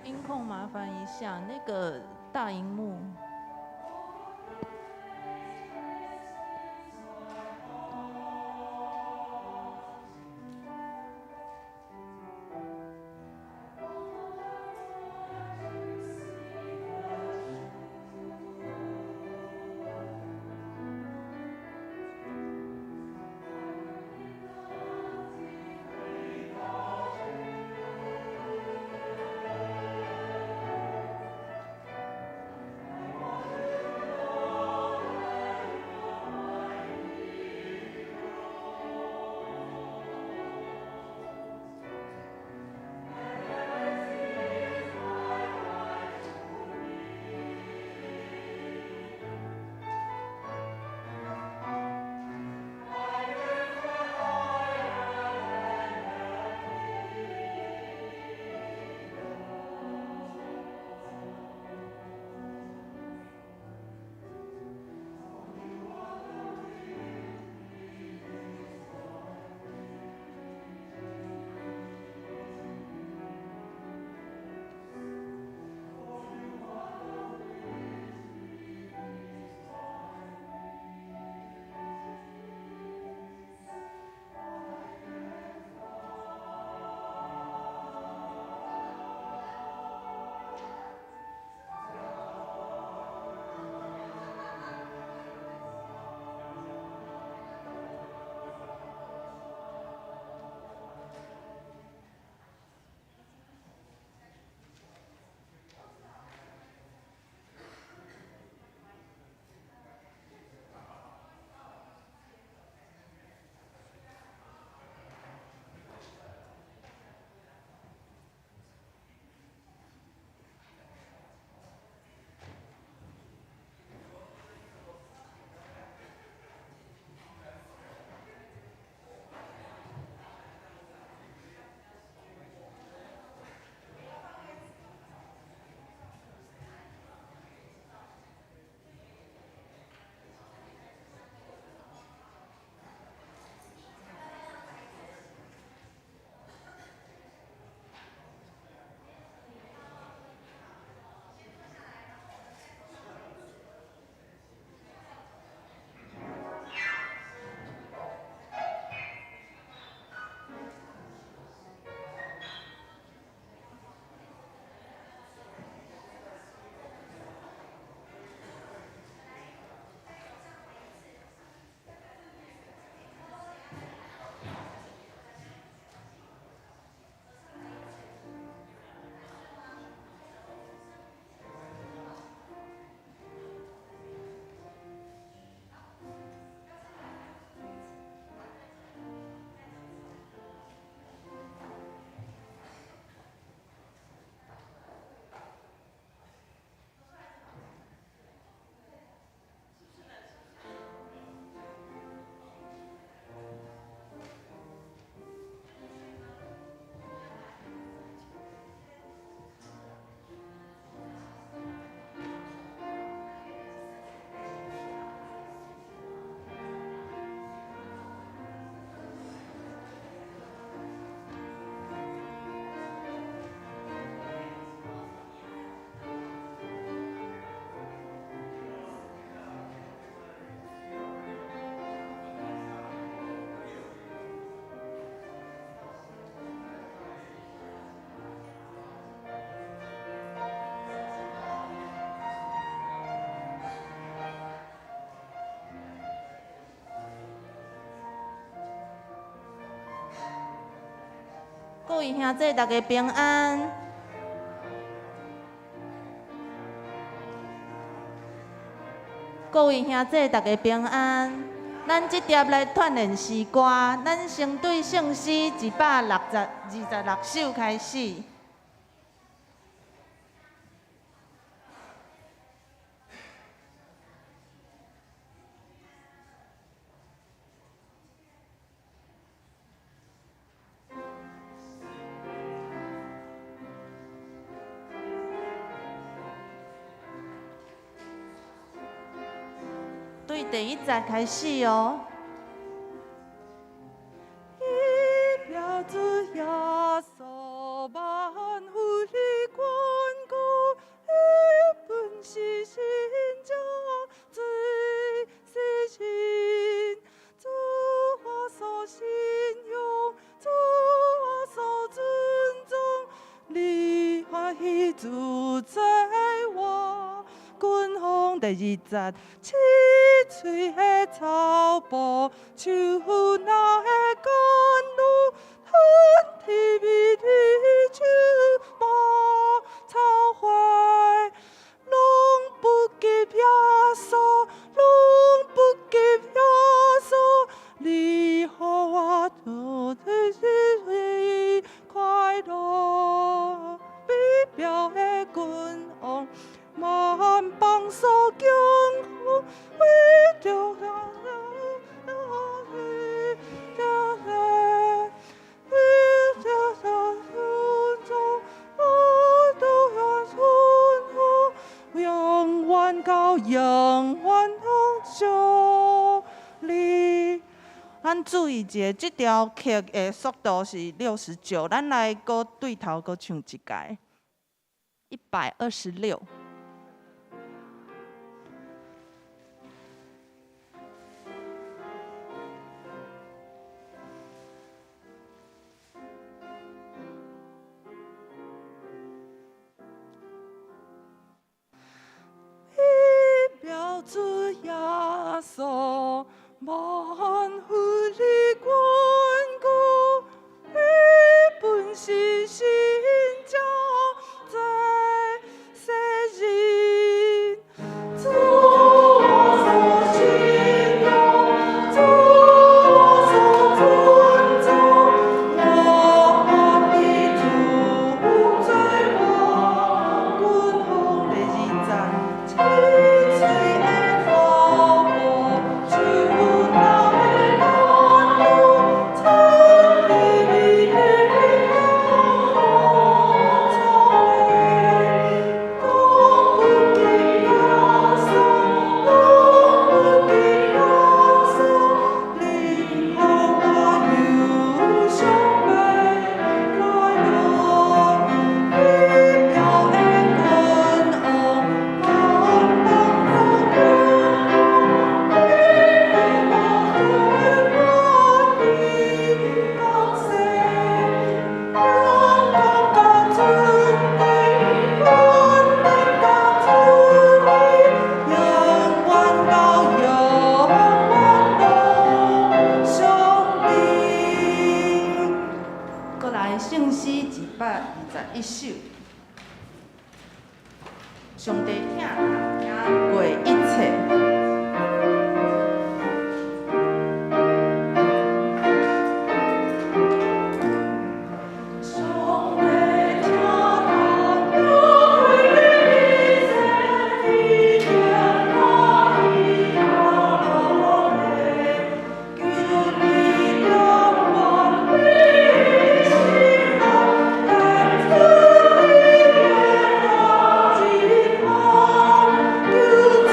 音控麻煩一下，那個大螢幕。各位兄弟，大家平安。各位兄弟，大家平安。咱這碟來鍛鍊詩歌，咱先對聖詩126首開始。對第一節開始哦。伊拚主耶穌萬有的權王第二節，青翠的草埔，樹林的甘露，春天美麗秋百草花，攏不及耶穌，攏不及耶穌，你予我得快樂，美妙的君王，萬邦所敬奉，為著永遠到永遠攏相離。咱注意一下，這條曲的速度是69，咱來閣對頭閣唱一擺，126。美妙主耶穌，萬福的眷顧，彼本是神召在世人。主我所信仰，主我所尊重，我願意除罪我君王第二節，青翠的草埔，樹林的甘露，春天美麗秋草花，攏不及耶穌，攏不及耶穌，你予我憂傷悲快樂，美妙的君王，萬邦所敬奉，為我對我降世，榮光甲尊貴，權柄甲尊威，永遠到永遠攏相連。過來聖詩221首，上帝疼聽過一切。上帝疼聽過一切，伊聽我伊落淚，求你永遠的心愛，但賜你健康一方，求主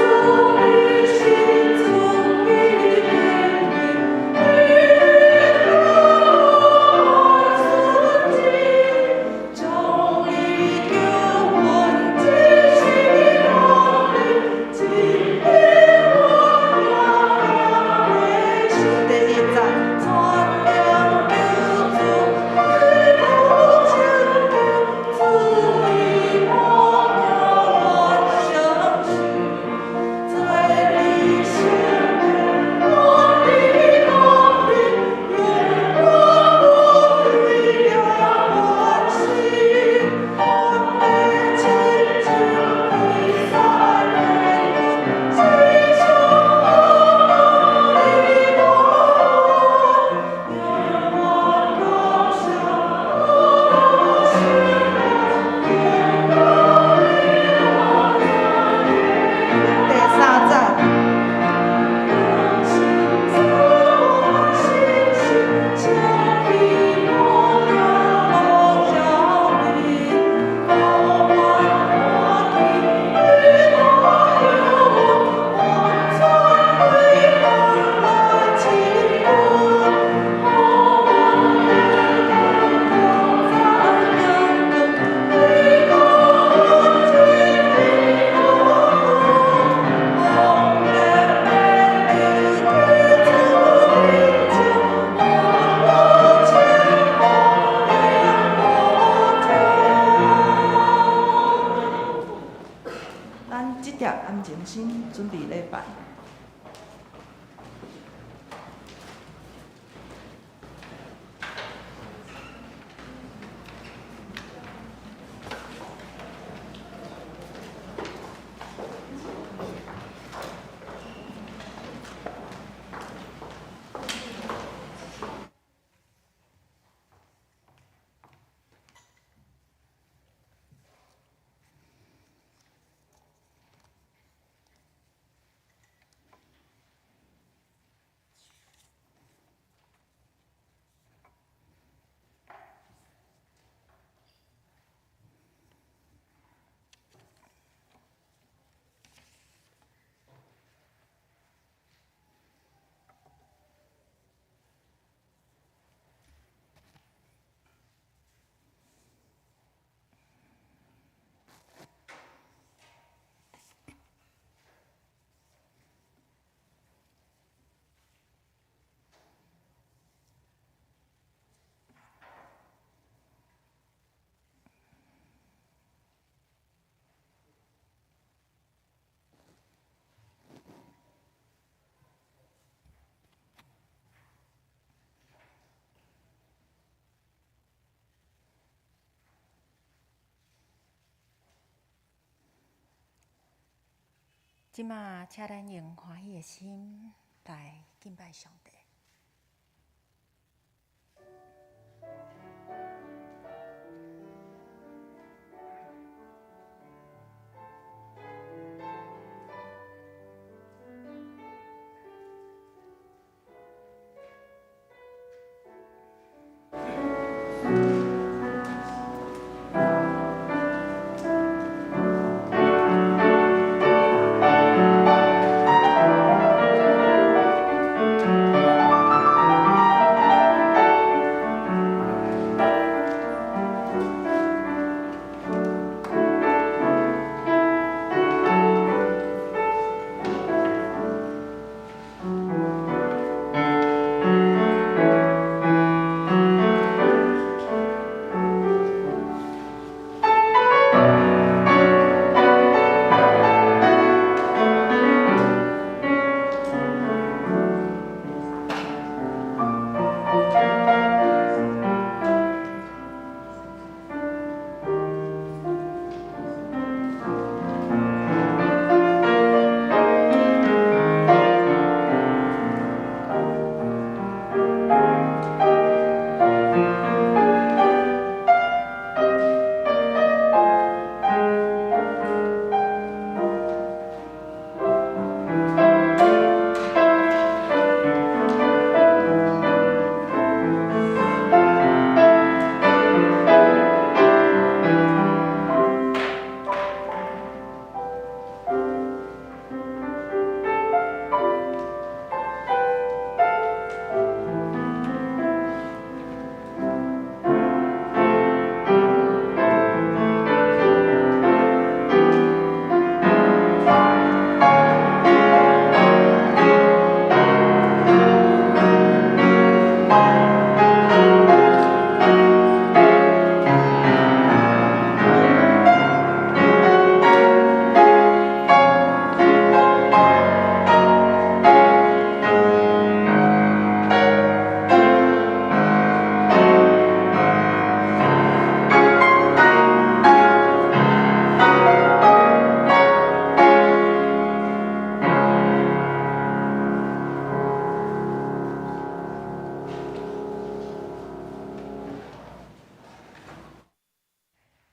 這馬，請咱用歡喜的心來敬拜上帝。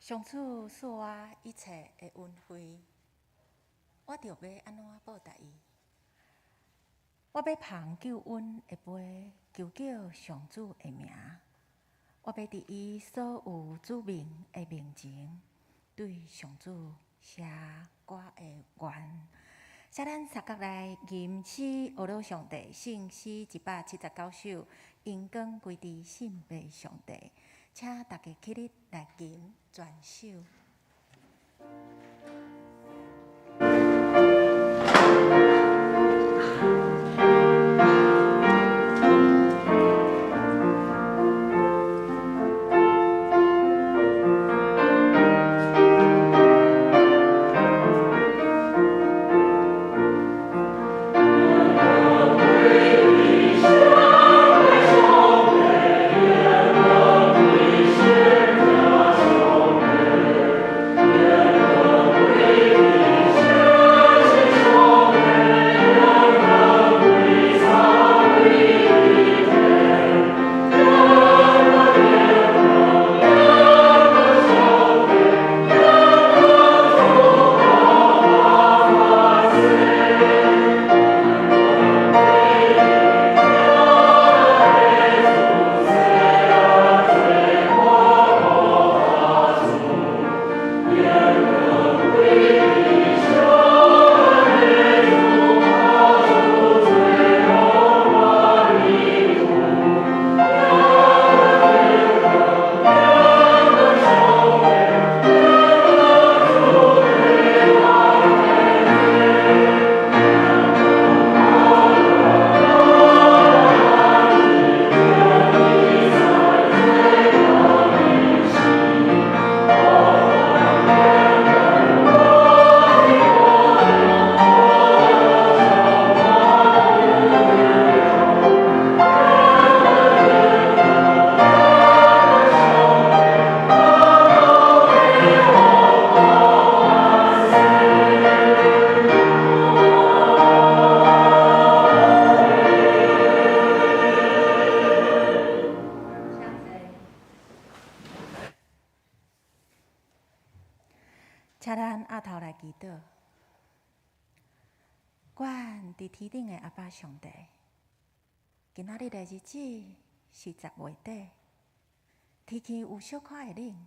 上主賜我一切的恩惠，我著欲按怎報答伊？我欲捧救恩的杯，求叫上主的名。我欲佇伊所有子民的面前，對上主寫我的願。請咱三角來吟詩，學樂上帝聖詩179首，榮光歸佇聖父上帝。請大家起立來吟全首。耶請咱阿頭來祈禱。阮佇天頂的阿爸上帝，今仔日的日子是10月底，天氣有小可會冷，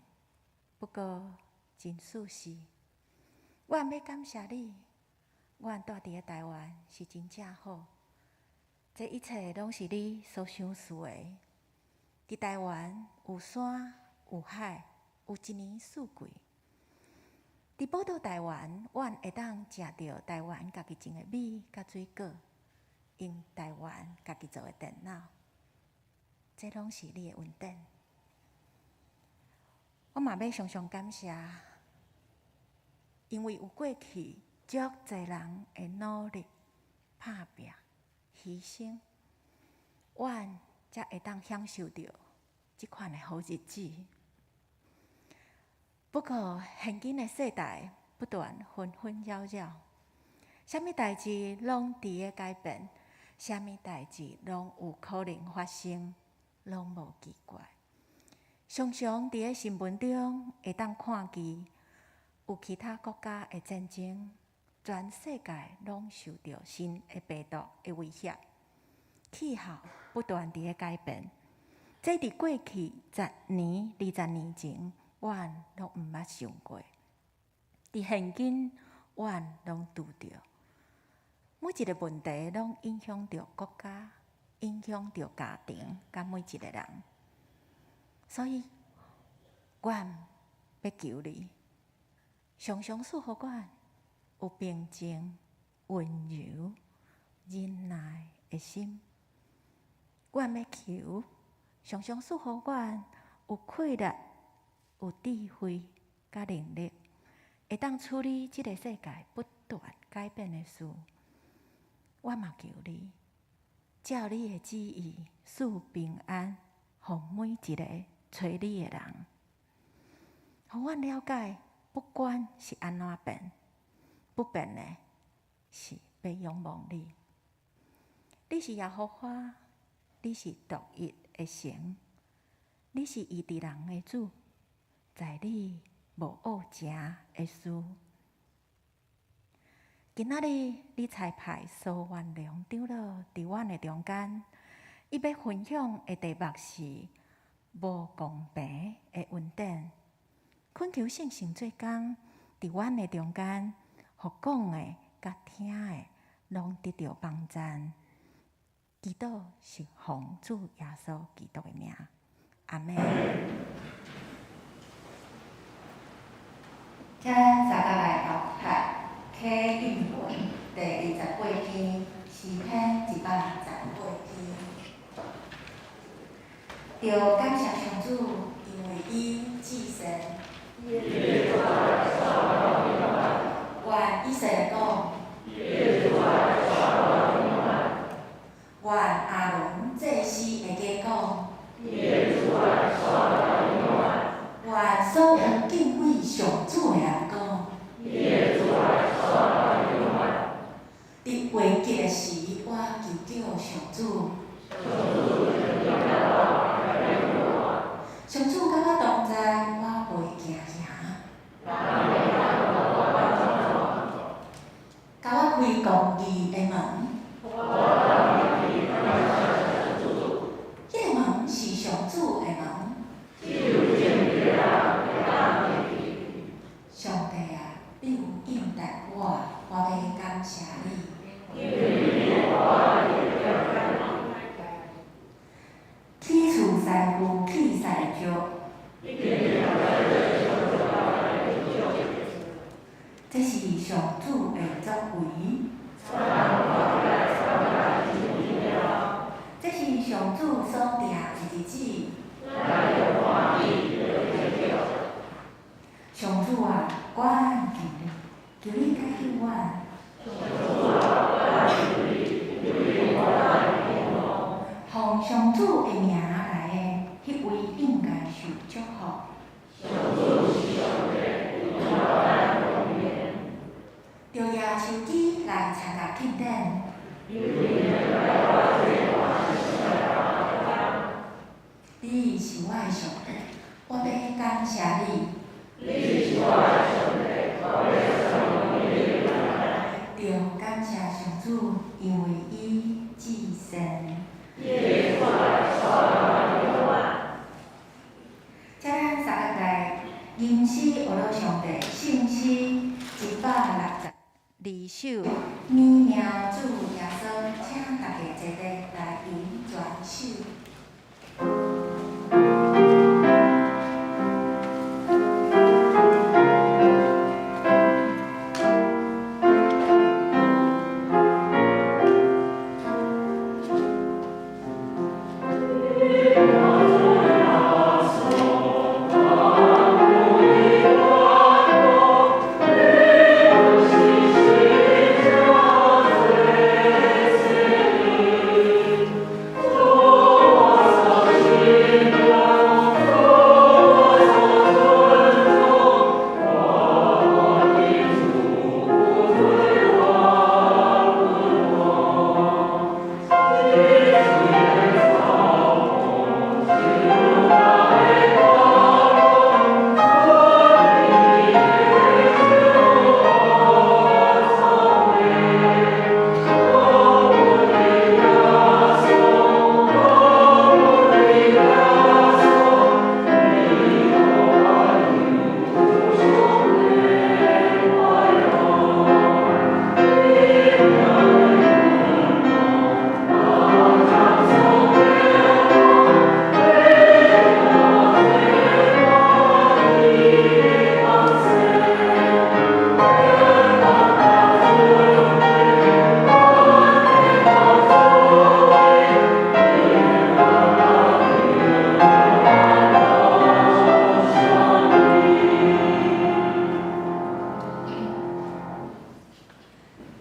不過真舒適。阮欲感謝你，阮蹛佇个台灣是真正好，這一切攏是你所賞賜的。佇台灣有山有海，有一年四季。佇寶島台灣，阮會當食著台灣家己種的米佮水果，用台灣家己做的電腦，這攏是你的恩典。我嘛欲常常感謝，因為有過去足濟人的努力、拍拚、犧牲，阮才會當享受著這款的好日子。不過，現今的世代不斷紛紛擾擾，啥物代誌攏佇咧改變，啥物代誌攏有可能發生，攏無奇怪。常常佇咧新聞中會當看見有其他國家的戰爭，全世界攏受著新的病毒的威脅，氣候不斷佇咧改變。這佇過去10年、20年前，阮攏毋捌想過。佇現今，阮攏拄著。每一個問題攏影響著國家，影響著家庭，佮每一個人。所以，阮欲求你，常常賜予阮有平靜、溫柔、忍耐的心。阮欲求，常常賜予阮有氣力、有智慧、佮能力，會當處理這个世界不斷改變的事。我嘛求你，照你的旨意賜平安，予每一个揣你的人，予阮了解，不管是按怎變，不變的是欲仰望你。你是耶和華，你是獨一的神，你是醫治人的主，在你無惡成的事。今仔日你差派蘇元龍長老佇阮的中間，伊欲分享的題目是無公平的恩典。懇求聖神做工，佇阮的中間，予講的佮聽的，攏得著幫贊。祈禱是奉主耶穌基督的名，阿們。請咱三個來後派啟應文第28篇，詩篇118篇。著感謝上主，因為伊至善。願以色列講，願亞倫祭司的家講，願所有敬畏上主的人講，佇危急的時，我求叫上主。上主佮我同在，我袂驚嚇。共我開公義的門。彼个門是上主的門。上帝啊，你有應答我，我欲感謝你。起厝師傅器材少，這是上主的作為。這是上主所定的日子。上主啊，阮求你，求你解救阮。奉上主的名來的，彼位應該受祝福。著舉手機來參加慶典。你是我的上帝，我欲感謝你。著感謝上主，因為伊至善。請咱三個來吟詩學樂上帝聖詩162首，美妙主耶穌，請大家齊齊來吟全首。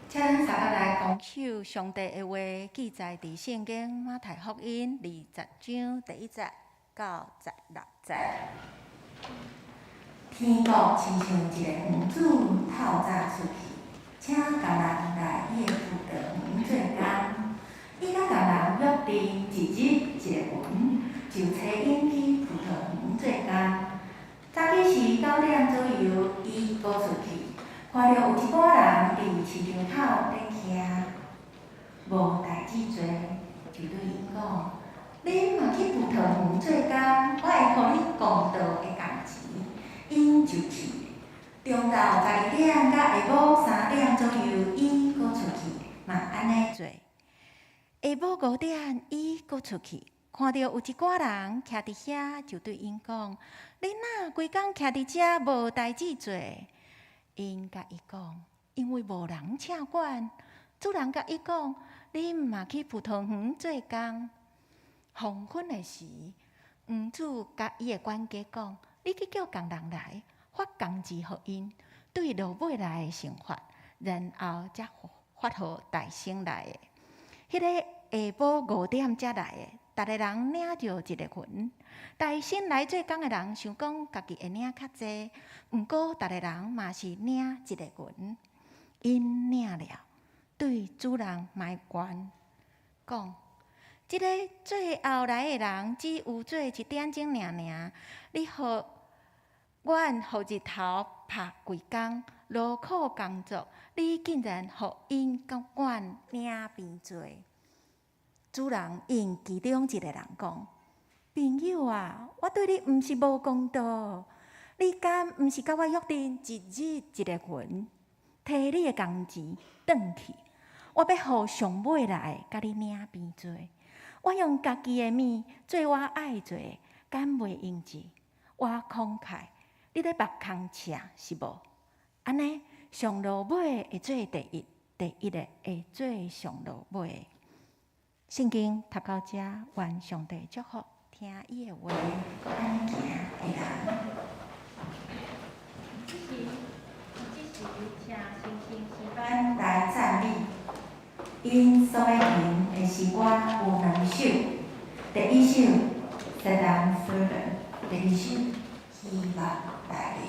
請咱三個來共守上帝的話，記載佇聖經馬太福音20章第1節到16節。天國親像一個園主透早出去，請工人來伊的葡萄園做工。伊佮工人約定一日一個銀，就差𪜶去葡萄園做工。早起時9點左右，伊閣出去，看著有一寡人佇市場口咧徛，無代誌做，就對𪜶講：恁嘛去葡萄園做工，我會予恁公道的工錢。𪜶就去。中晝12點到下晡3點左右，伊閣出去，嘛按呢做。下晡5點，伊閣出去，看著有一寡人徛佇遐，就對𪜶講：恁哪規工徛佇遮無代誌做？𪜶共伊講：因為無人請阮。主人共伊講：恁嘛去葡萄園做工。黃昏的時，園主共伊的管家講：你去叫工人來，發工資予𪜶，對落尾來的先發，然後才發予代先來的。彼个下晡5點才來的，逐个人領著一個銀。代先來做工的人想講家己會領較濟，毋過逐个人嘛是領一個銀。𪜶領了，對主人埋怨，講：這个最後來的人只有做一點鐘爾爾，你予阮予日頭曬規工，勞苦工作，你竟然予𪜶佮阮領邊做。主人應其中一個人講：朋友啊，我對你毋是無公道，你敢毋是佮我約定一日一個銀，提你的工錢轉去，我欲予上尾來的共你領邊做。我用家己的物做我愛做的，敢袂用治？我慷慨，你咧縛空車是無？按呢，上落尾會做第一，第一的會做上落尾。聖經讀到遮，願上帝祝福聽伊的話，閣按呢行的人。這時，這時請星星詩班來讚美。𪜶所欲吟的詩歌有兩首，第一首《Set 'em Free》，第二首《希望來臨》。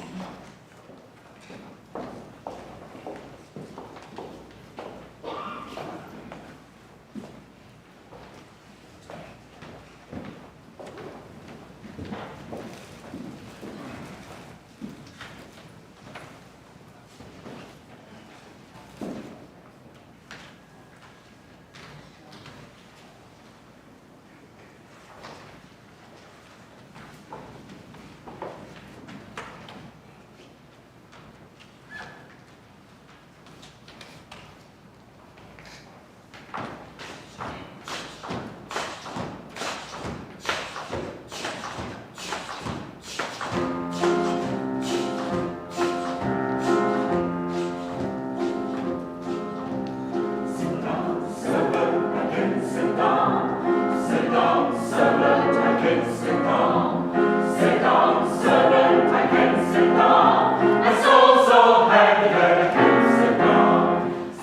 down, sit down, servant, I can't sit down. I'm so, so happy that I can't sit down.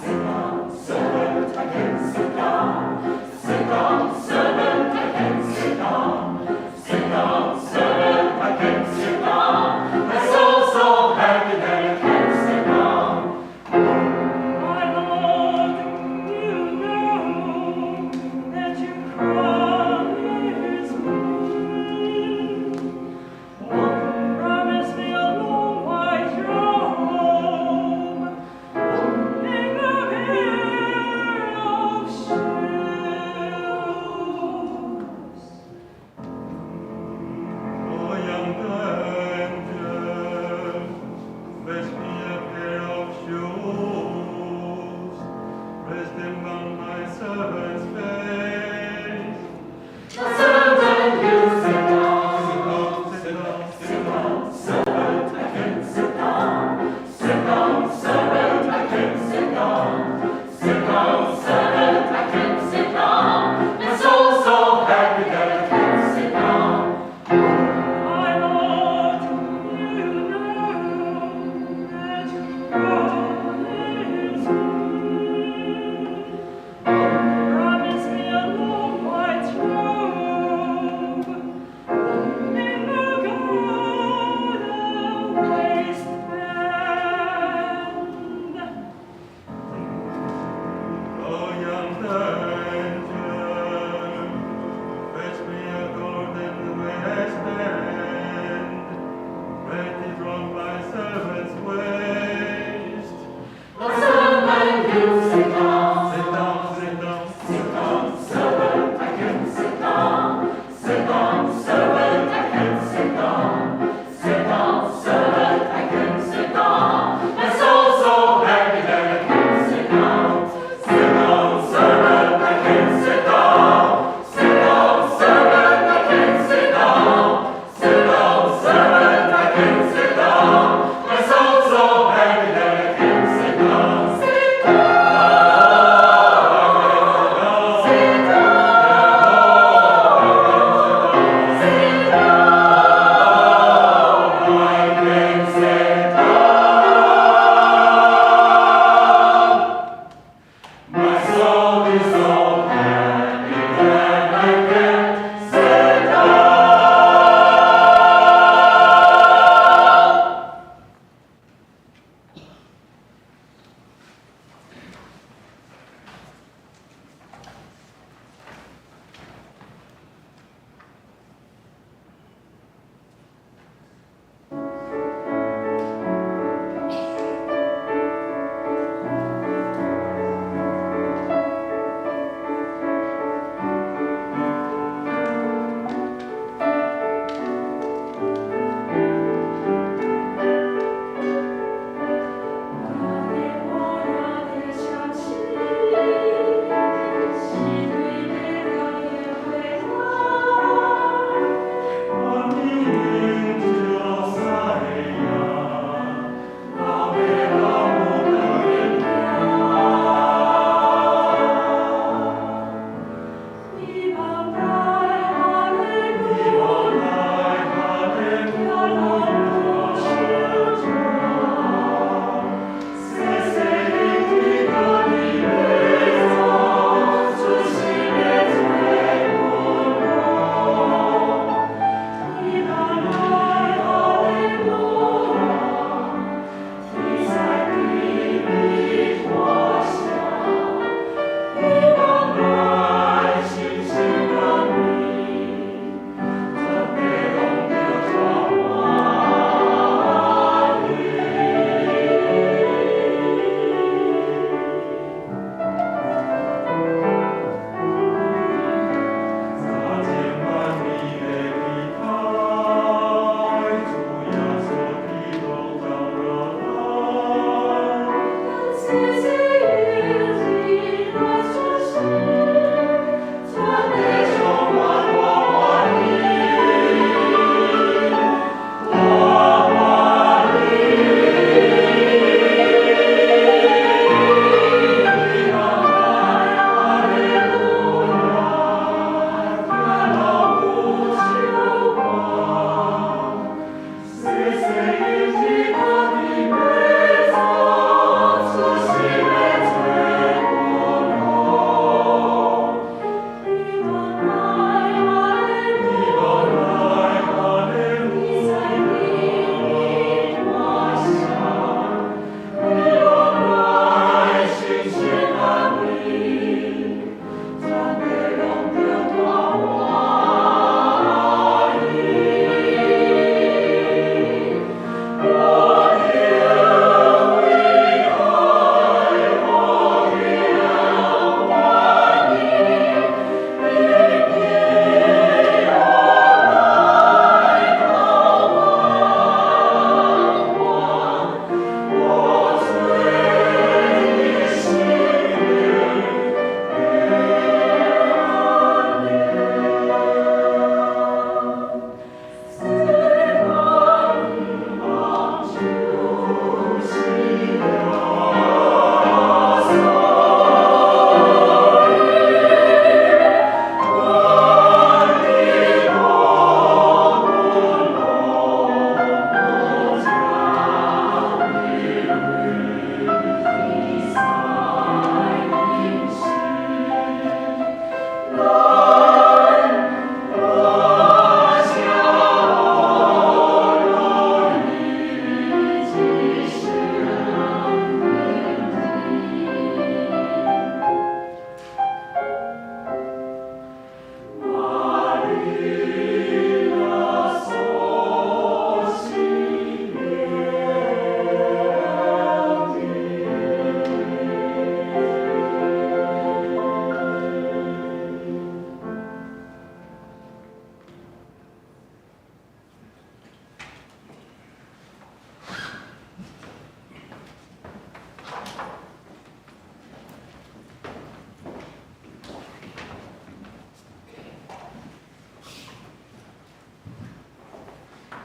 Sit down, servant, I can't sit down. Sit down, servant, I can't sit down. Sit down, servant, I can't sit down. I'm so, so happy that I can't sit down. My Lord, you know that you promised me.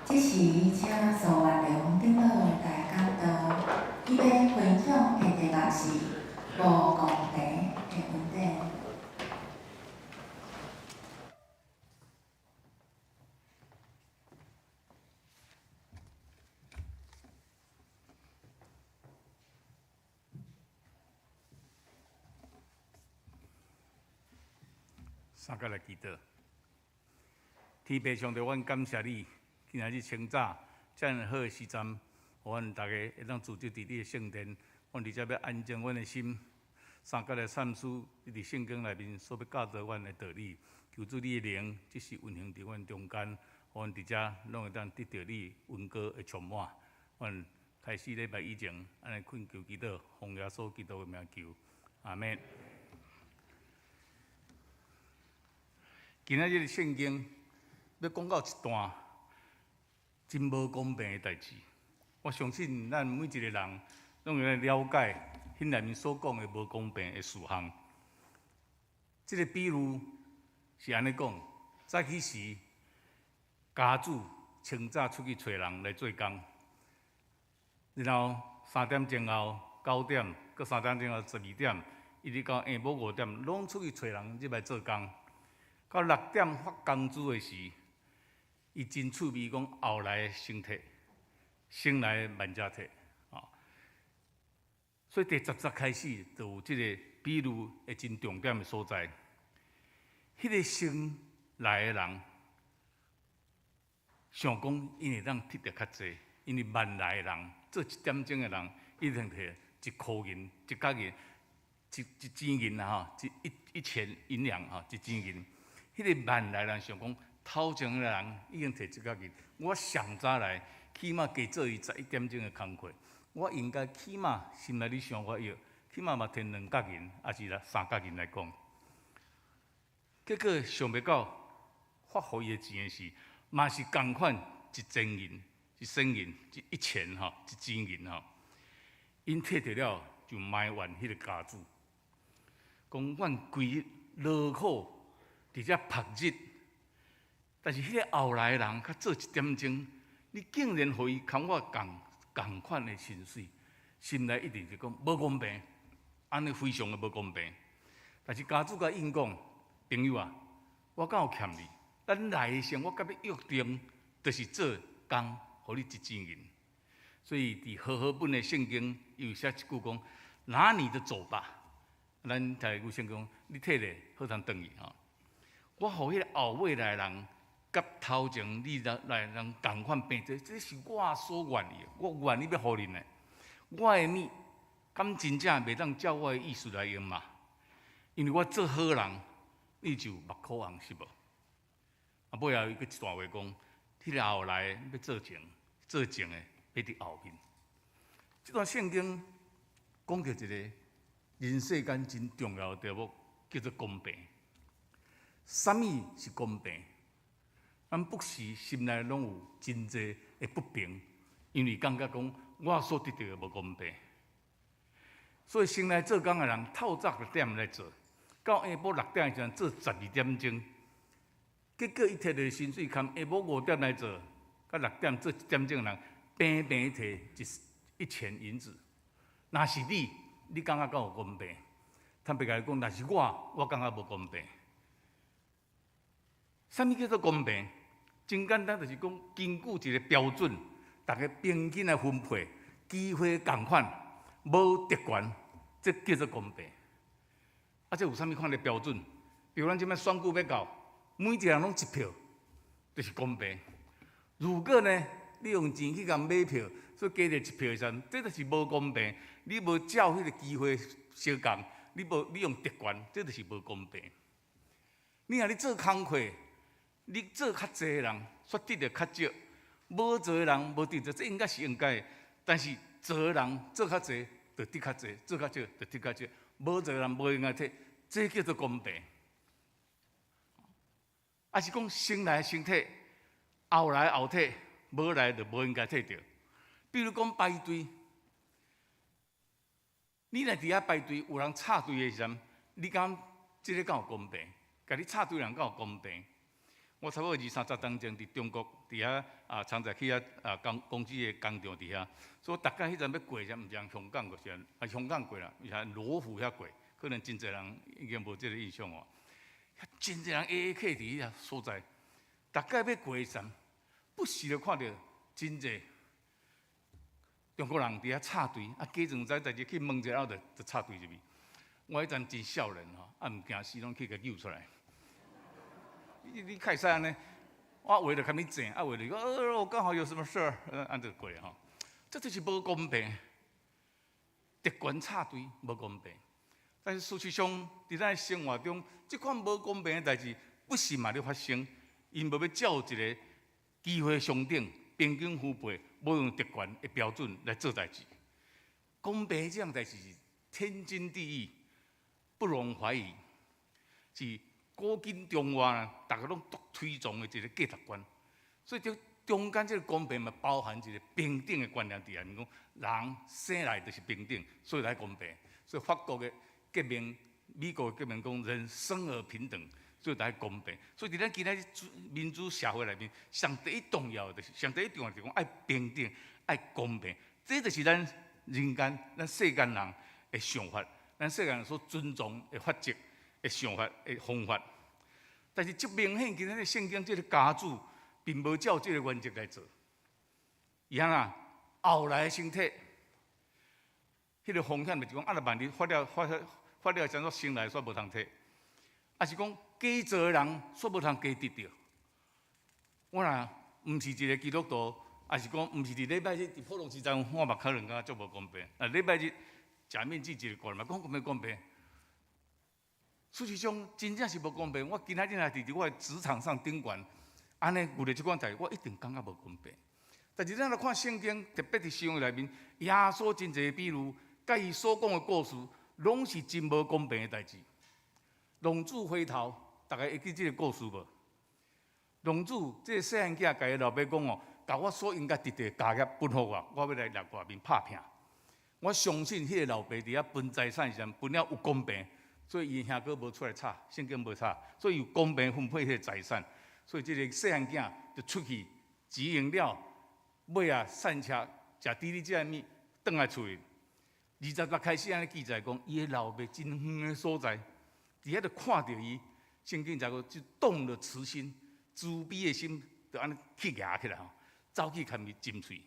這時，請蘇萬良長老來講道，伊欲分享的題目是無公平的恩典。三个來祈禱。天父上帝，阮感謝你，今仔日清早遮爾好的時陣，予阮逐家會當聚集佇你的聖殿，阮佇遮欲安靜阮的心，三個來參思你佇聖經內面所欲教導阮的道理。求主你的靈，這時運行佇阮中間，予阮佇遮攏會當得著你恩膏的充滿。阮開始禮拜以前，按呢懇求祈禱，奉耶穌基督的名求，阿們。今仔日的聖經欲講到一段真無公平的代誌。我相信咱每一個人攏會來了解彼內面所講的無公平的事項。這個比喻是按呢講：早起時，家主清早出去揣人來做工，然後3點鐘後9點，閣3點鐘後12點，一直到下晡5點，攏出去揣人入來做工。到6點發工資的時，伊真趣味講後來先提，先來慢才提，啊！所以第十節開始就有這個比喻的真重點的所在。彼個先來的人想講，𪜶會當提著較濟，因為慢來的人做一點鐘的人，一定提一箍銀、一角銀、一一錢銀啦吼，一一錢銀兩吼，一錢銀。彼個慢來人想講，頭前的人已經提一角銀，我上早來，起碼加做伊11點鐘的工課，我應該起碼心內咧想我要，起碼嘛提兩角銀，抑是啦三角銀來講。結果想袂到發予伊的錢的時，嘛是仝款一千銀、一仙銀、一一錢吼，一錢銀吼。𪜶提著了就埋怨彼個家主，講阮規日勞苦。佇遮曝日，但是彼個後來的人較做一點鐘，你竟然予伊共我仝仝款的薪水，心內一定是講無公平，按呢非常的無公平。但是家主共𪜶講，朋友啊，我敢有欠你？咱來的時陣，我共你約定，就是做工，予你一錢銀。所以佇和合本的聖經有寫一句講：拿你的走吧。咱台語聖經，你提咧好通轉去吼。我予彼个後尾來的人，佮頭前你來來人仝款平齊，這是我所願意的，我願意欲予恁的。我的物，敢真正袂當照我的意思來用嗎？因為我做好人，你就目苦紅是無？啊，尾後伊閣一段話講，彼个後來的欲做前，做前的欲佇後面。這段聖經講著一个人世間真重要的題目，叫做公平。啥物是公平？咱不時心內攏有真濟的不平，因為感覺講我所得著的無公平。所以先來做工的人，透早六點來做，到下晡六點的時陣做12點鐘，結果伊提著薪水，堪下晡5點來做，佮六點做一點鐘的人，平平提一一錢銀子。若是你，你感覺敢有公平？坦白共你講，若是我，我感覺無公平。啥物叫做公平？真簡單，就是講根據一個標準，逐家平均來分配，機會仝款，無特權，這叫做公平。啊，這有啥物款的標準？比如咱這擺選舉欲到，每一個人攏一票，就是公平。如果呢，你用錢去共買票，所以加著一票的時陣，這就是無公平。你無照彼個機會相仝，你無你用特權，這就是無公平。你若咧做工課，你做較濟的人，煞得著較少；無做的人無得著，這應該是應該的。但是做的人做較濟，就得較濟；做較少，就得較少。無做的人無應該提，這叫做公平。抑是講先來先提，後來後提，無來就無應該提著。比如講排隊，你若佇遐排隊，有人插隊的時陣，你感覺這个敢有公平？共你插隊的人敢有公平？我差不多二三十冬前佇中國佇遐啊，常在去遐啊工公司的工廠佇遐，所以逐擺彼陣欲過時，毋是用香港過，是啊香港過啦，伊是羅湖遐過，可能真濟人已經無這个印象哦。遐真濟人下下客佇彼所在，逐擺欲過的時陣，不時就看著真濟中國人佇遐插隊，啊假裝毋知代誌去問一下，就插隊入去。我彼陣真少年吼，啊毋驚死，攏去共救出來。你較會使按呢？我話就較你正，啊話就講，我剛好有什麼事兒，按就過吼。這就是無公平，特權插隊無公平。但是事實上，佇咱生活中，這款無公平的代誌，不時嘛咧發生。𪜶無欲照一个機會相等、平均分配、無用特權的標準來做代誌。公平這項代誌是天經地義，不容懷疑，是古今中外逐家攏足推崇的一个價值觀。所以這中間這个公平嘛，包含一个平等的觀念佇內面，講人生來就是平等，所以來公平。所以法國的革命、美國的革命講人生而平等，所以來公平。所以佇咱今仔日民主社會內面，上第一重要的就是，上第一重要就是講愛平等、愛公平。這就是咱人間、咱世間人的想法，咱世間人所尊重的法則的想法的方法。但是足明顯，今仔日聖經這个家主並無照這个原則來做。伊按怎後來先提，彼个風險就是講，啊，若萬一發了發了發了，怎煞先來煞無通提，抑是講加做的人煞無通加得著。我若毋是一个基督徒，抑是講毋是佇禮拜日佇普通時陣，我嘛可能感覺足無公平。啊，禮拜日食麵只一个過來嘛，講公平公平。事實上，真正是無公平。我今仔日若佇我的職場上頂懸，按呢遇著這款代誌，我一定感覺無公平。但是咱來看聖經，特別佇新約內面，耶穌真濟比喻，佮伊所講的故事，攏是真無公平的代誌。浪子回頭，逐家會記這个故事無？浪子這个細漢囝，共伊老爸講哦，共我所應該得著的家業分予我，我欲來掠外面拍拚。我相信彼个老爸佇遐分財產時陣分了有公平，所以伊兄哥無出來吵，聖經無吵，所以有公平分配彼個財產。所以這个細漢囝就出去錢用了，尾仔散赤，食豬哩食的物，轉來厝裡。20節開始按呢記載講，伊的老爸真遠的所在，佇遐就看著伊，聖經就講就動了慈心，慈悲的心就按呢去蜈起來吼，走去共伊親喙，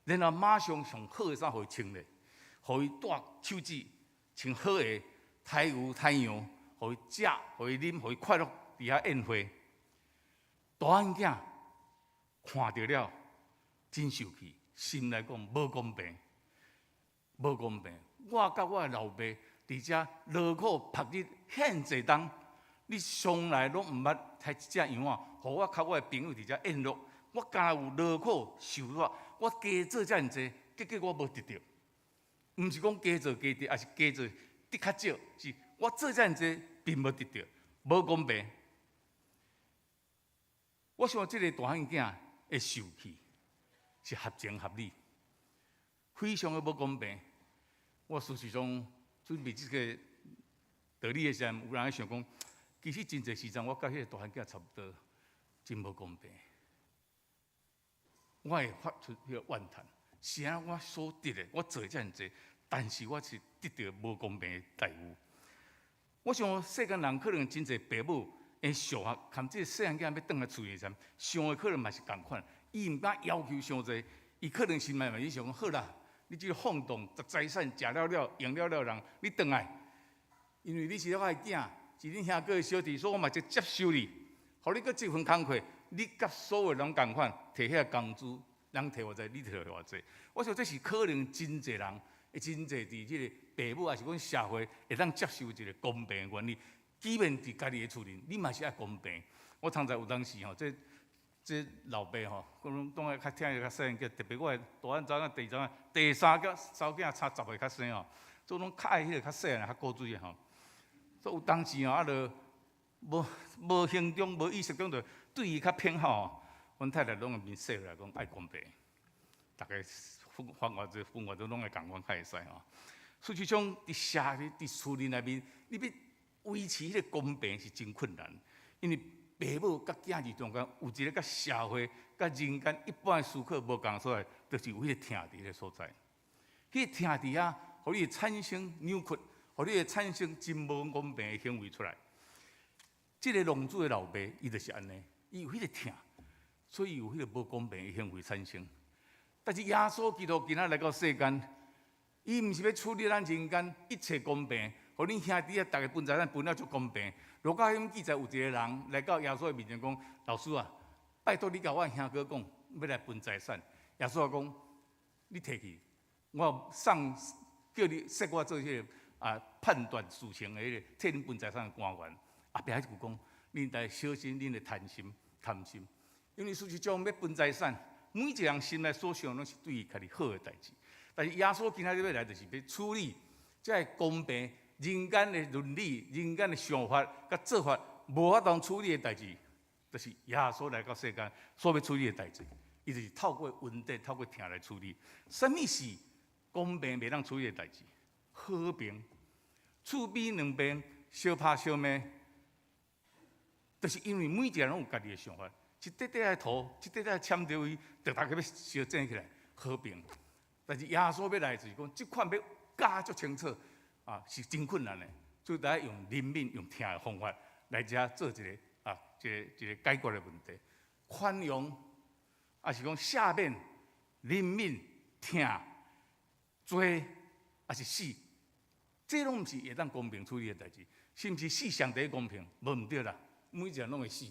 然後馬上上好的衫予伊穿咧，予伊戴手指，穿好的胎牛胎羊，予伊食，予伊啉，予伊快樂，佇遐宴會。大漢囝看著了，真受氣，心內講無公平，無公平。我佮我的老爸佇遮勞苦曝日遐濟冬，你從來攏毋捌刣一隻羊仔，予我佮我的朋友佇遮宴樂。我敢若有勞苦受熱，我加做遮爾濟，結果我無得著。毋是講加做加得，抑是加做得較少，是我做遮爾濟並無得著，無公平。我想這个大漢囝會受氣，是合情合理，非常的無公平。我事實上準備這个道理的時陣，有人咧想講，其實真濟時陣我佮彼个大漢囝差不多，真無公平。我會發出彼个怨嘆，是按怎我所得的，我做遮爾濟，但是我是得著無公平的待遇。我想世間人可能真濟爸母會想啊，含這个細漢囝欲轉來厝的時陣，想的可能嘛是仝款。伊毋敢要求傷濟，伊可能心內嘛是想講好啦，你這个放蕩、食財產、食了了、用了了人，你轉來，因為你是我的囝，是恁兄哥的小弟，所以我嘛就接受你，予你閣這份工課，你佮所有人仝款，提彼个工資，人提偌濟，你提偌濟。我想這是可能真濟人，會真濟佇這个爸母，抑是講社會會當接受一个公平的原理。即便佇家己的厝裡，你嘛是愛公平。我通常有當時吼，這老爸吼，講當愛較疼伊較細漢囝，特別我的大漢查某囝、第二查某囝、第三個查某囝差10歲較細吼，所以攏較愛彼个較細漢、較古錐的吼。所以有當時吼，啊，就無無形中、無意識中就對伊較偏好吼。阮太太攏會面說來講愛公平，逐家分分偌濟分偌濟攏愛仝款較會使吼。事實上，佇社會、佇厝裡內面，你欲維持彼个公平是真困難，因為爸母佮囝兒中間有一个佮社會、佮人間一般的思考無仝所在，就是有彼个疼佇彼个所在。彼个疼佇遐，予你會產生扭曲，予你會產生真無公平的行為出來。這个浪子的老爸，伊就是按呢，伊有彼个疼，所以有彼个無公平的行為產生。但是耶穌基督今仔來到世間，伊毋是欲處理咱人間一切公平，予恁兄弟啊，逐家分財產分了足公平。路加福音記載有一個人來到耶穌的面前講：老師啊，拜託你共我兄哥講，欲來分財產。耶穌講：你提去，我送叫你設我做彼個啊判斷事情的彼個替恁分財產的官員。後壁彼句講：恁著小心恁的貪心，貪心，因為事實上欲分財產，每一個人心內所想攏是對伊家己好的代誌。但是耶穌今仔日欲來，就是欲處理這个公平、人間的倫理、人間的想法佮做法無法度處理的代誌，就是耶穌來到世間所欲處理的代誌。伊就是透過恩典、透過疼來處理。啥物是公平袂當處理的代誌？和平，厝邊兩邊相拍相罵，就是因為每一個人攏有家己的想法，一塊塊的土，一塊塊的攕著伊，就逐家欲相爭起來。和平，但是耶穌欲來就是講，這款欲教足清楚啊，是真困難的，所以著愛用憐憫、用疼的方法來遮做一个啊，一个一个解決的問題。寬容，抑是講赦免、憐憫、疼、罪，抑是死，這攏毋是會當公平處理的代誌，是毋是死上帝公平？無毋對啦，每一個人攏會死，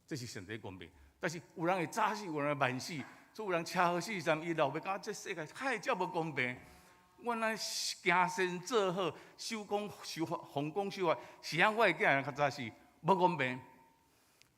這是上帝公平。但是有人會早死，有人會慢死，所以有人車禍死時，伊老爸感覺這世界太遮無公平。我若行善做好，守公守法，奉公守法，是按我的囝人較早死，無公平。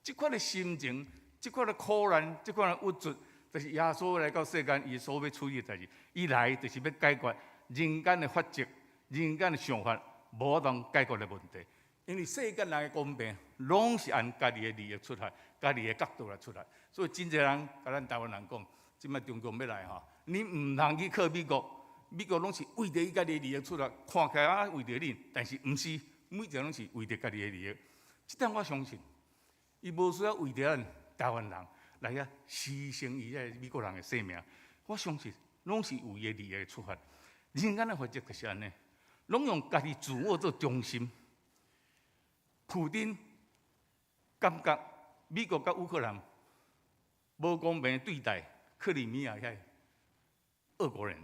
這款的心情，這款的苦難，這款的鬱卒，就是耶穌來到世間，伊所欲處理的代誌。伊來就是欲解決人間的法則、人間的想法，無法度解決的問題。因為世間人的公平，攏是按家己的利益出發，家己的角度來出發。所以真濟人共咱台灣人講，這擺中共欲來吼，你毋通去靠美國。美國攏是為著伊家己的利益出來，看起來啊為著恁，但是毋是，每一個攏是為著家己的利益。這點我相信，伊無需要為著咱台灣人來遐犧牲伊遐美國人的性命。我相信，攏是為伊的利益出發。人間的法則就是按呢，攏用家己自我做中心。普丁感覺美國佮烏克蘭無公平對待克里米亞遐俄國人。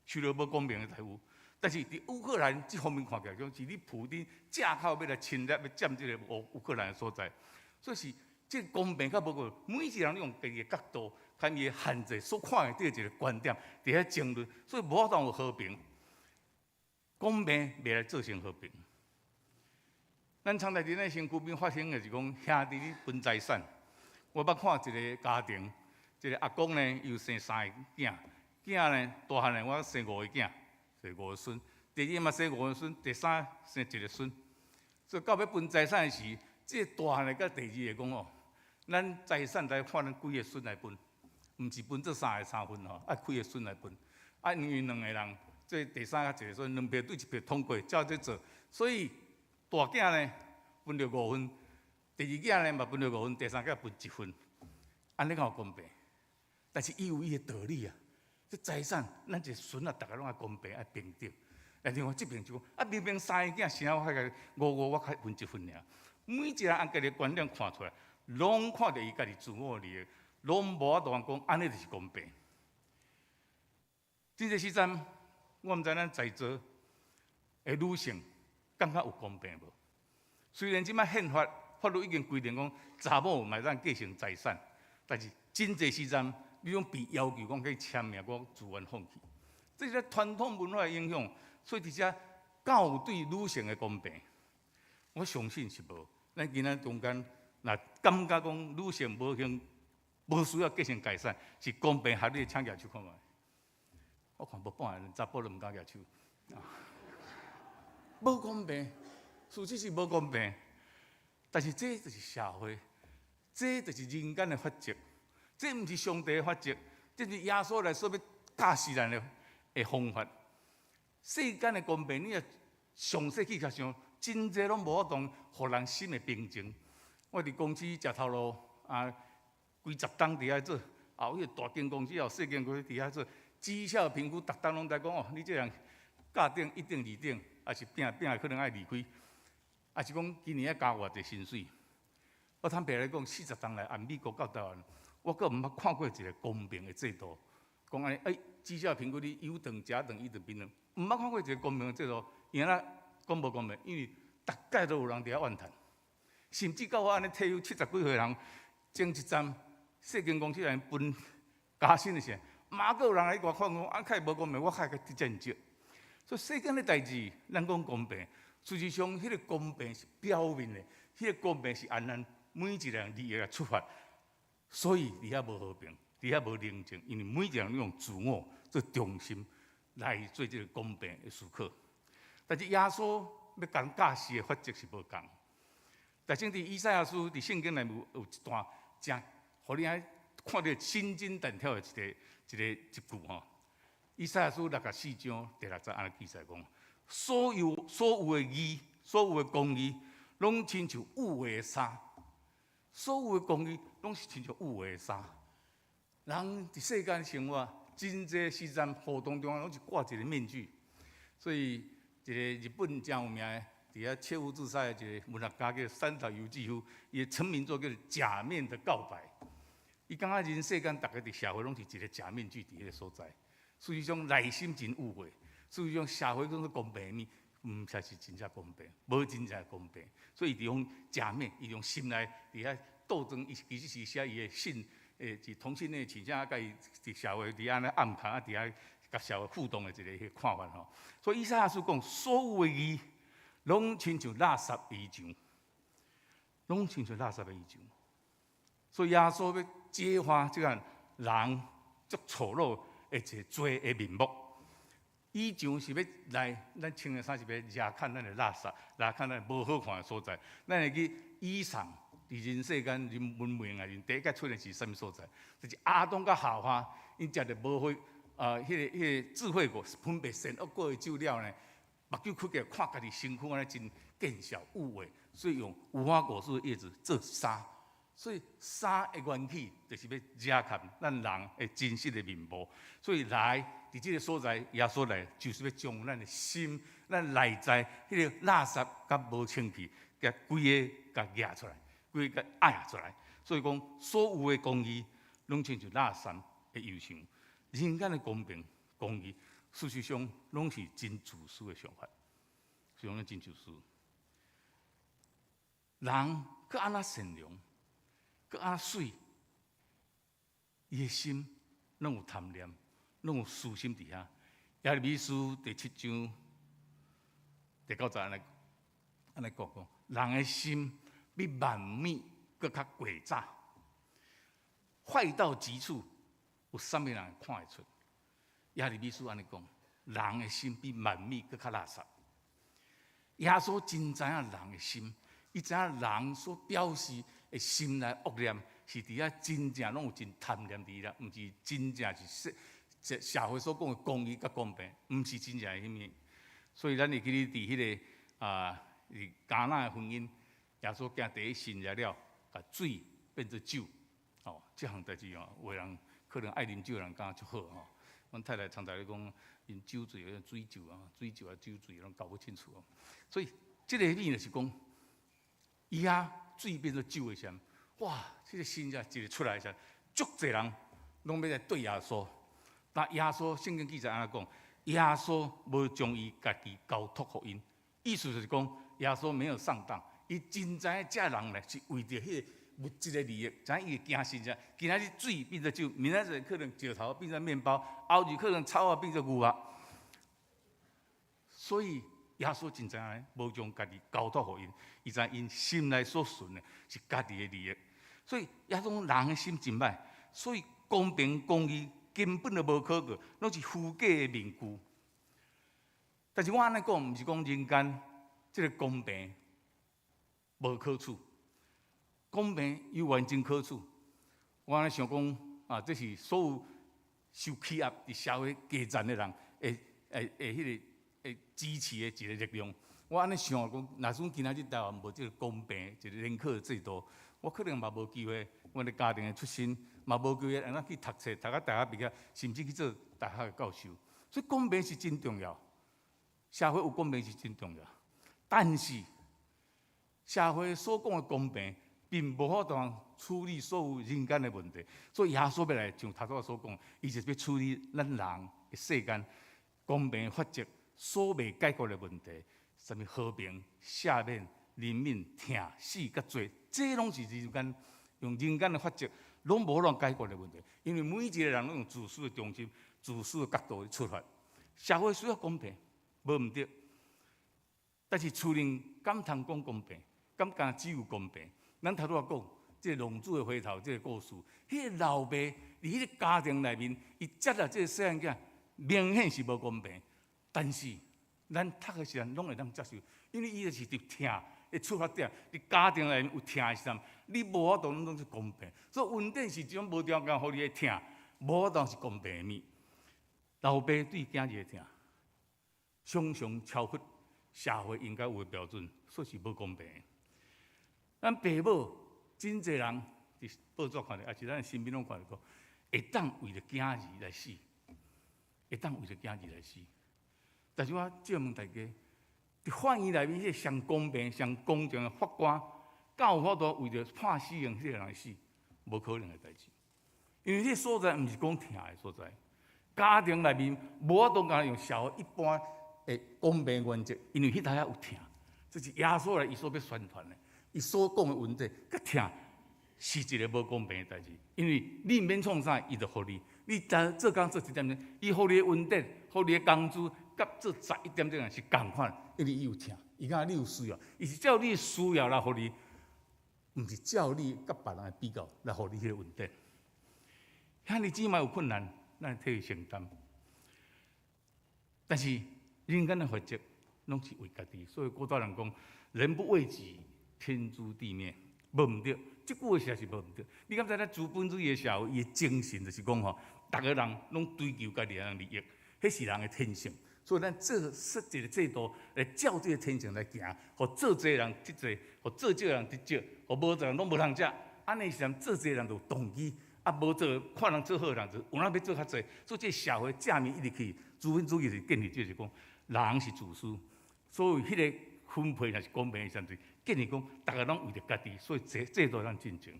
受著無公平的待遇，但是佇烏克蘭這方面看起來，講是你普丁借口欲來侵略，欲佔這个烏克蘭的所在，所以是這个公平較無過，每一個人用家己的角度，佮伊的限制所看的這一个觀點，佇遐爭論，所以無法度有和平，公平袂來造成和平。咱常在佇咱身軀邊發生的是講兄弟咧分財產，我捌看一个家庭，一个阿公呢，伊有生三个囝。囝呢，大漢的我生五个囝，生五个孫。第二嘛生五个孫，第三生一个孫。所以到欲分財產時，這個大漢的佮第二个講哦，咱財產來看咱幾个孫來分，毋是分做三个三份吼，愛幾个孫來分。啊，因為兩个人，這第三佮一个孫，兩票對一票通過，照這做。所以大囝呢分著五份，第二囝呢嘛分著五份，第三囝分一份，按呢敢有公平？但是伊有伊的道理啊。這財產，咱一个孫仔，逐家攏愛公平，愛平等。但另外這邊就講，啊，明明三个囝，啥我較五五，我較分一份爾。每一個人按家己的觀點看出來，攏看著伊家己自我利益，攏無法度講按呢就是公平。這個時陣，我毋知咱在座的女性感覺有公平無？雖然這擺憲法法律已經規定講，查某嘛會當繼承財產，但是真濟時陣，你攏被要求講去簽名，講自願放棄，這是傳統文化的影響，所以佇遮敢有對女性的公平？我相信是無。咱今仔中間若感覺講女性無興無需要繼承財產，是公平合理，請舉手看覓。我看無半個人查埔都毋敢舉手。無公平，事實是無公平。但是這就是社會，這就是人間的法則。這毋是上帝的法則，這是耶穌來所欲教示咱的的方法。世間的公平，你若詳細去共想，真濟攏無法度予人心會平靜。我佇公司食頭路啊，幾十冬佇遐做，後彼個大間公司後細間公司佇遐做，績效評估，逐冬攏在講哦，你這人甲等、一等、二等，抑是拼拼可能愛離開，抑是講今年愛加偌濟薪水。我坦白來講，40冬來按美國到台灣，我閣毋捌看過一個公平的制度，講按呢，欸，績效評估你優等、甲等、乙等、丙等，毋捌看過一個公平的制度，伊按怎講無公平？因為逐屆都有人佇遐怨嘆，甚至到我按呢退休70幾歲人，前一站細間公司來分加薪的時，嘛閣有人來共我看講，啊，較無公平，我較會得真少。所以世間的代誌，咱講公平，事實上，彼個公平是表面的，彼個公平是按咱每一個人利益來出發，所以佇遐無和平，佇遐無寧靜，因為每一個人用自我做中心來做這個公平的思考。但是耶穌欲共咱教示的法則是無仝。但是佇以賽亞書佇聖經內面有一段誠，予你愛看著心驚膽跳的一句吼。以賽亞書64章第6節按呢記載講：所有的義，所有的公義，攏親像污穢的衫。所有的公義攏是親像污穢的衫。人佇世間生活，真濟時陣活動中攏是掛一個面具。所以，一個日本誠有名的，佇遐切腹自殺的一個文學家叫三島由紀夫，伊的成名作叫做《假面的告白》。伊感覺人世間逐家佇社會攏是一個假面具佇彼個所在。事實上內心真污穢，事實上社會講說公平物，毋才是真正公平，無真正公平。所以伊佇用假面，伊用心內佇遐鬥爭，伊其實是寫伊的性，是同性戀傾向，佮伊佇社會佇按呢暗藏，啊佇遐佮社會互動的一個彼個看法吼。所以以賽亞書講，所有的義，攏親像垃圾衣裳，攏親像垃圾的衣裳。所以耶穌欲揭發這個人足醜陋的一個罪的面目。衣裳是欲來，咱穿的衫是欲遮蓋咱的垃圾，遮蓋咱無好看的所在。咱會記以掃佇人世間人文明內面，第一擺出現是啥物所在？就是亞當佮夏娃，𪜶食著無花啊，彼個智慧果，分別善惡果的酒了呢，目睭開起來看家己身軀按呢真見笑污穢，所以用無花果樹的葉子做衫。所以衫的緣起就是欲遮蓋咱人的真實的面目。所以來佇這個所在，耶穌來就是欲將咱的心、咱內在彼個垃圾佮無清氣，共規个共攑出來，規个壓出來。所以講，所有的公義攏親像垃圾的衣裳，人間的公平、公義，事實上攏是真自私的想法，是講真自私。人閣按怎善良，閣按怎媠，伊的心攏有貪念，攏有私心佇遐。耶利米書第七章第九節按呢按呢講講，人的心比萬物閣較詭詐，壞到極處，有啥物人會看會出？耶利米書按呢講，人的心比萬物閣較垃圾。耶穌真知影人的心，伊知影人所表示的心內惡念，是佇遐真正攏有真貪念佇啦，毋是真正是社會所講的公義佮公平，毋是真正的彼物。所以咱會記得佇彼個啊，佇迦拿的婚姻，耶穌行第一神蹟了，共水變做酒，哦，這項代誌哦，有的人可能愛啉酒的人感覺足好吼。阮太太常常咧講，𪜶酒醉、水酒啊、水酒啊、酒醉，攏搞不清楚哦。所以這個意就是講，伊遐水變做酒的時陣，哇！這個神蹟一個出來的時陣，足濟人攏欲來對耶穌。但耶穌聖經記載按呢講，耶穌無將伊家己交託予𪜶，意思就是講，耶穌沒有上當，伊真知影這人咧是為著彼個物質的利益，知影伊會行神蹟。今仔日水變做酒，明仔載可能石頭變做麵包，後日可能草仔變做牛肉。所以耶穌真知影，無將家己交託予𪜶，伊知𪜶心內所存的是家己的利益。所以耶穌講人的心真歹，所以公平公義根本就無可靠，攏是虛假的面具。但是我按呢講，毋是講人間這個公平無可取，公平猶原真可取。我按呢想講啊，這是所有受欺壓佇社會低層的人會會會彼個會支持的一個力量。我按呢想講，若是阮今仔日台灣無這個公平一個聯考的制度，我可能嘛無機會，阮的家庭的出身嘛無機會會當去讀冊，讀到大學畢業，甚至去做大學的教授。所以公平是真重要，社會有公平是真重要。但是社會所講的公平，並無法度處理所有人間的問題。所以耶穌欲來，像頭拄仔所講，伊就是欲處理咱人的世間公平法則所未解決的問題，啥物和平、赦免、憐憫、疼、死佮罪，這攏是人間用人間的法則攏無法度解決的問題。因為每一個人攏用自私的中心、自私的角度去出發，社會需要公平，無毋對。但是厝內敢通講公平，敢敢只有公平？咱頭拄仔講，這個浪子的回頭，這個故事，彼個老爸佇彼個家庭內面，伊接納這個細漢囝，明顯是無公平。但是咱讀的時陣攏會當接受，因為伊就是佇疼的出發點，佇家庭內面有疼的時陣，你無法度攏總是公平。所以恩典是一種無條件予你的疼，無法度是公平的物。老爸對囝兒的疼，常常超出社會應該有的標準，所以是無公平的。咱爸母真濟人佇報紙看著，抑是咱身邊攏看著講，會當為著囝兒來死，會當為著囝兒來死。但是我借問大家，佇法院內面，彼個上公平、上公正的法官，敢有法度為著判死刑彼個人來死？無可能的代誌。因為彼個所在毋是講疼的所在，家庭內面無法度敢用社會一般的公平原則，因為彼搭遐有疼，這是耶穌來伊所欲宣傳的。伊所講的恩典，佮疼是一個無公平的代誌，因為你毋免創啥，伊就予你。你做工做一點鐘，伊予你的恩典，予你的工資，佮做11點鐘是仝款，因為伊有疼，伊感覺你有需要，伊是照你的需要來予你，毋是照你佮別人的比較來予你彼個恩典。兄弟姊妹有困難，咱替伊承擔。但是人間的法則攏是為家己，所以古早人講，人不為己，天誅地滅，無毋對，這句話實在是無毋對。你敢知咱資本主義的社會，伊的精神就是講吼，逐个人攏追求家己的利益，彼是人的天性。所以咱做設計的制度來照這個天性來行，予做濟人得濟，予做少人得少，予無做人攏無通食。按呢時陣做濟人就有動機，啊無做看人做好的人就有哪欲做較濟。所以這個社會正面一直去，資本主義是建立就是講人是自私，所以彼個分配若是公平的時陣，建議講，逐个攏為著家己，所以制度通進前。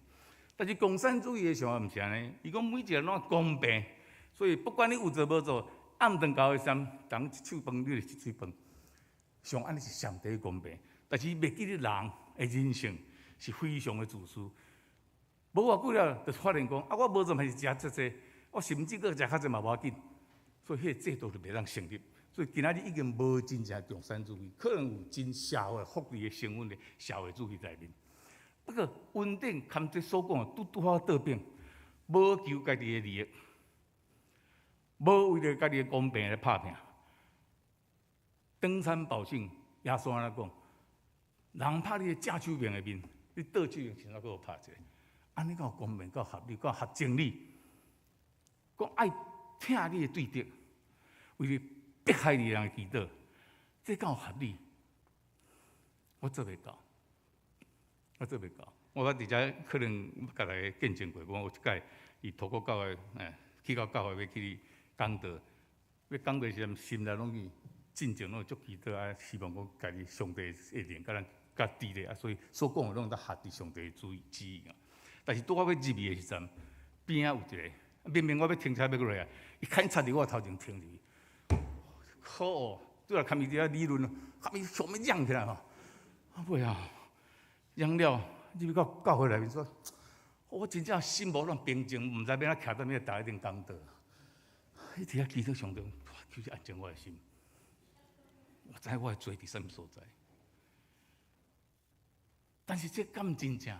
但是共產主義的想法毋是按呢，伊講每一個人攏公平，所以不管你有做無做，暗頓到的時陣，人一手飯，你就一喙飯。上按呢是上帝公平，但是袂記得人的人性是非常的自私。無偌久了，就發現講啊，我無做嘛是食遮濟，我甚至閣食較濟嘛無要緊，所以彼個制度就袂當成立。所以今仔日已經無真正共產主義，可能有真社會福利的成分的社會主義內面。不過恩典含這所講的拄拄好倒反，無求家己的利益，無為著家己的公平來拍拼。登山寶訓，耶穌按呢講？人拍你的正手爿的面，你倒手爿先閣予拍一下。按呢敢有公平，夠合理，夠合情理。講愛疼你的對敵，為著迫害你的人祈禱，這敢有合理？我做袂到，我做袂到。我佇遮可能共大家見證過，講有一擺佇土國教會，去到教會欲去講道，欲講道時陣，心內攏是進前攏足祈禱啊，希望講家己上帝的靈共咱佮佇咧啊，所以所講的攏會合佇上帝的旨意啊。但是拄我欲入去的時陣，邊仔有一個，明明我欲停車欲落來，伊牽插佇我頭前停入去。可惡！拄來共伊佇遐理論，共伊想欲嚷起來吼，啊尾啊，嚷了入去到教會內面說，我真正心無亂平靜，毋知欲按怎徛佇彼個台頂講道。伊佇遐祈禱上帝，求你安靜我的心。我知我的罪佇啥物所在，但是這敢真正？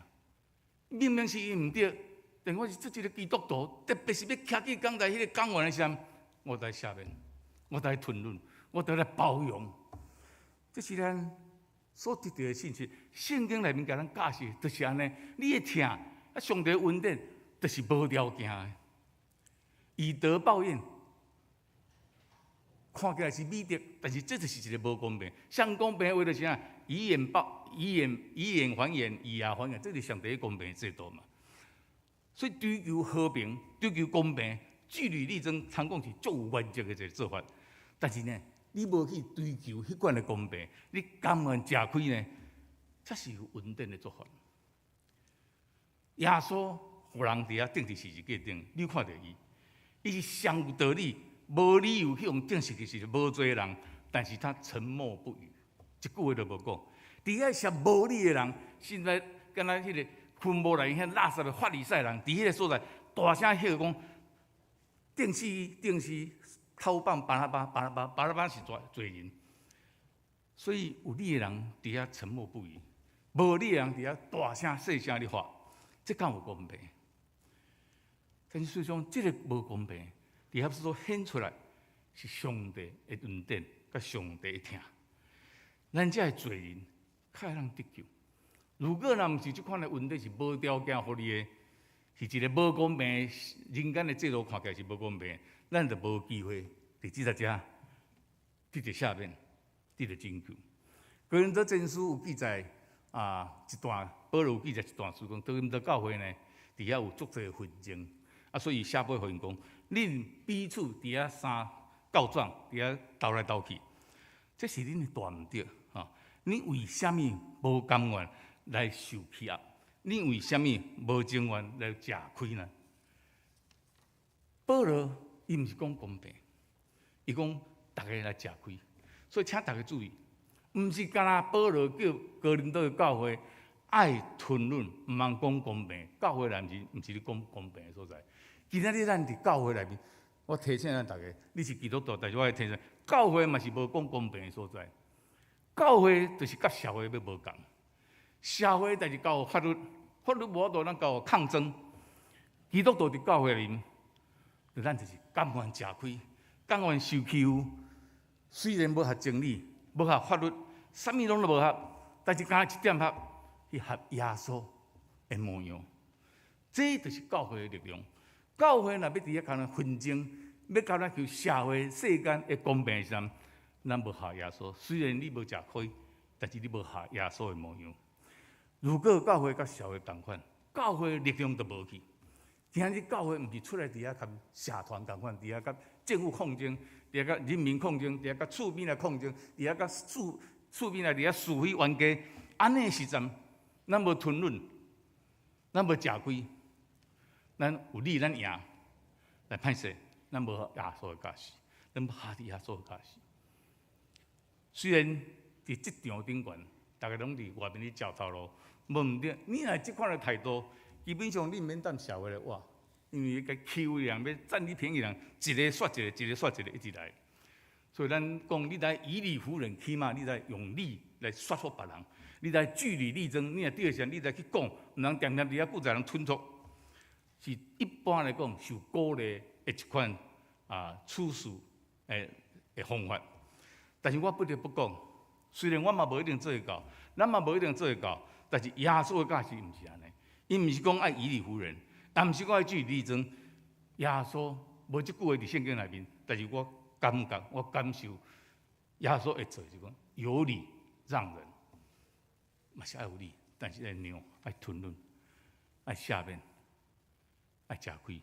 明明是伊毋對，但我是做一個基督徒，特別是欲徛起講台彼個講員的時陣，我著愛赦免，我著愛吞忍，我著愛包容。這是咱所得到的信息。聖經內面共咱教示，就是按呢。你的疼，啊，上帝恩典，就是無條件的，以德報怨。看起來是美德，但是這就是一個無公平。上公平的話就是啥？以眼報以眼，以眼還眼，以牙還牙，這是上第一公平的制度嘛。所以追求和平、追求公平、據理力爭，常講是足有原則的一個做法。但是呢，你無去追求彼款的公平，你甘願食虧呢？才是有恩典的做法。耶穌予人佇遐釘佇十字架頂，你有看著伊，伊是上有道理，無理由去予釘死的是無罪的人，但是他沉默不語，一句話都無講。佇遐是無理的人，現在敢若彼個墳墓內遐垃圾的法利賽人，佇彼個所在大聲喝講：釘死伊，釘死伊，偷放巴拉巴，巴拉巴，巴拉巴是罪罪人。所以有理的人佇遐沉默不語，無理的人佇遐大聲細聲咧喊，這敢有公平？但是事實上，這个無公平，佇遐所顯出來是上帝的恩典，佮上帝的疼。咱這个罪人，較會當得救。如果若毋是這款的恩典是無條件予你的，是一個無公平的人間的制度，看起來是無公平，咱就無機會佇這個遮得著赦免，得著拯救。哥林多前書有記載啊，一段保羅有記載一段書講，哥林多教會呢，佇遐有足濟紛爭。啊，所以寫批予𪜶講，恁彼此佇遐相告狀，佇遐鬥來鬥去，這是恁的大毋對，吼！你為啥物無甘願來受欺壓？你為啥物無情願來食虧呢？保羅伊毋是講公平，伊講逐家來食虧，所以請大家注意，毋是干焦保羅叫哥林多的教會愛吞忍，毋通講公平。教會內面毋是咧講公平的所在。今仔日咱佇教會內面，我提醒咱逐家，你是基督徒，但是我愛提醒，教會嘛是無講公平的所在。教會就是佮社會欲無仝，社會代誌交予法律，法律無法度咱交予抗爭。基督徒佇教會內面，就咱就是甘願食虧，甘願受欺負。雖然無合真理，無合法律，啥物攏都無合，但是干焦一點合，去合耶穌的模樣。這就是教會的力量。教會若欲佇遐共人紛爭，欲共咱求社會世間的公平的時陣，咱無合耶穌。雖然你無食虧，但是你無合耶穌的模樣。如果教會佮社會仝款，教會力量就無去。今仔日教會毋是出來佇遐佮社團仝款，佇遐佮政府抗爭，佇遐佮人民抗爭，佇遐佮厝邊來抗爭，佇遐佮厝厝邊來佇遐是非冤家。按呢時陣，咱無吞忍，咱無食虧。咱有理，咱贏，來歹勢，咱無耶穌的教示，咱無合耶穌的教示。雖然佇職場頂懸，逐家攏佇外面咧食頭路，無毋對。你若這款的態度，基本上你毋免等社會來活，因為共欺負的人，欲佔你便宜的人，一个煞一个，一个煞一个，一直來。所以咱講，你來以理服人，起碼你來用理來說服別人，你來據理力爭。你若對的時陣，你來去講，毋通恬恬佇遐閣予人吞吐。是一般來講受鼓勵的一款啊處事的的方法。但是我不得不講，雖然我嘛無一定做會到，咱嘛無一定做會到，但是耶穌的教示毋是按呢，伊毋是講愛以理服人，也毋是講愛據理力爭。耶穌無這句話佇聖經內面，但是我感覺我感受耶穌會做就是講有理讓人，嘛是愛有理，但是愛讓愛吞忍，愛赦免。愛食虧，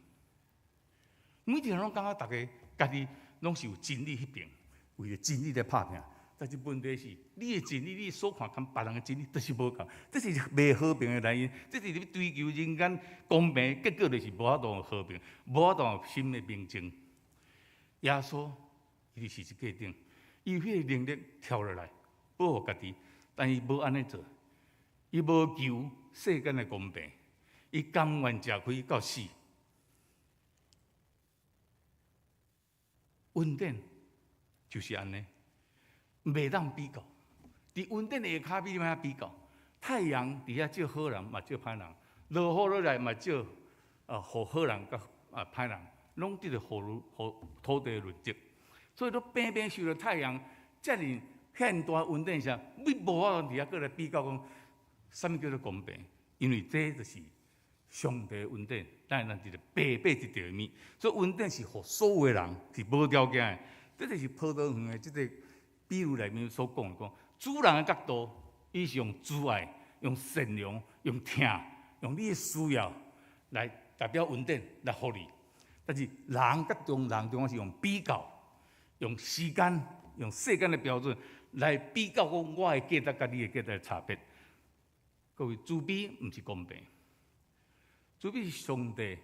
每一個人攏感覺逐家家己攏是有真理彼邊，為著真理咧拍拚。但是問題是，你的真理，你所看佮別人的真理，就是無仝，這是袂和平的原因。這是欲追求人間公平，結果就是無法度和平，無法度心的平靜。耶穌伊佇十字架頂，伊有彼个能力跳落來保護家己，但伊無按呢做，伊無求世間的公平，伊甘願食虧到死。恩典就是按呢，袂當比較。佇恩典下跤比，你欲比較？太陽佇遐照好人嘛，照歹人；落雨落來嘛，照啊，予好人佮啊歹人，攏得著雨予土地潤澤。所以，都平平受著太陽遮爾遐大恩典時，你無法度佇遐閣來比較講，啥物叫做公平？因為這就是。上帝恩典，咱會當得著白白得著的物。所以恩典是予所有的人是無條件的，這就是葡萄園的這個比喻內面所講的，講主人的角度，伊是用慈愛、用善良、用疼、用你的需要來代表恩典來予你。但是人佮中人中間是用比較、用時間、用世間的標準來比較，講我的價值佮你的價值的差別。各位，慈悲毋是公平，慈悲是上帝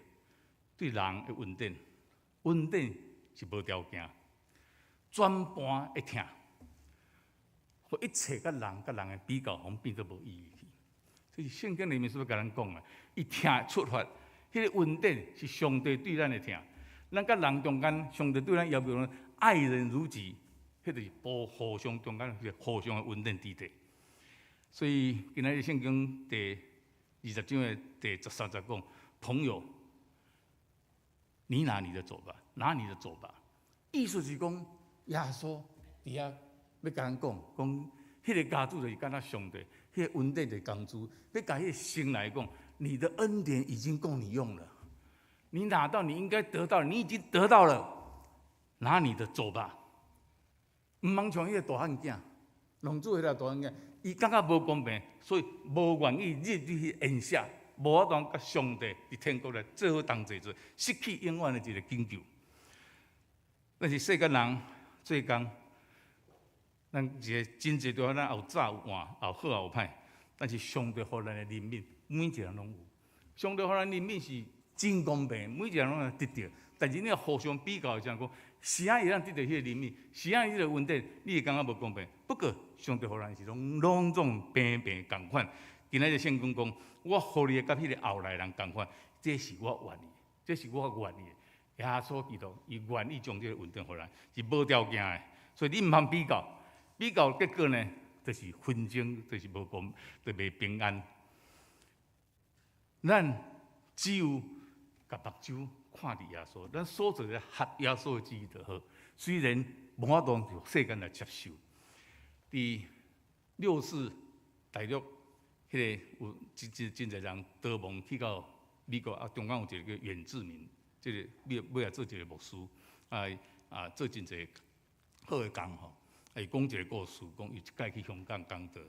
對人的恩典，恩典是無條件、全盤的疼，予一切佮人佮人的比較，攏變做無意義去。這是聖經裡面所共咱講的，伊疼出發，彼個恩典是上帝對咱的疼。咱佮人中間，上帝對咱要求愛人如己，彼就是互相中間互相的恩典之地。所以今仔日聖經第20章的第13節講：朋友，你拿你的走吧，拿你的走吧。意思是講，耶穌佇遐欲共咱講，講彼個家主就是敢若上帝，彼個恩典就是工資，欲共彼個先來講，你的恩典已經夠你用了，你拿到你應該得到，你已經得到了，拿你的走吧。毋通像彼個大漢囝，農主彼個大漢囝，伊感覺無公平，所以無願意入去宴席，無法度佮上帝佇天國來做伙同齊做，失去永遠的一個拯救。但是世間人做工，咱一個真濟地方，咱有早有晚，有好有歹。但是上帝予咱的憐憫，每一個人攏有。上帝予咱憐憫是真公平，每一個人攏會得著。但是你若互相比較的時陣講，誰會當得著彼個憐憫，誰會得著恩典，你會感覺無公平。不過上帝予咱是攏總平平仝款。今仔日聖經講，我予你的佮彼個後來人仝款，這是我願意，這是我願意的。耶穌基督伊願意將這個恩典予咱，是無條件的。所以你毋通比較，比較結果呢，就是紛爭，就是無公，就袂平安。咱只有共目睭看佇耶穌，咱所做的合耶穌的旨意就好。雖然無法度用世間來接受。佇六四大陸，彼個有真真真濟人逃亡去到美國啊，中間有一個叫遠志明，這個尾尾仔做一個牧師，啊啊做真濟好的工吼。啊，伊講一個故事，講伊一擺去香港講道，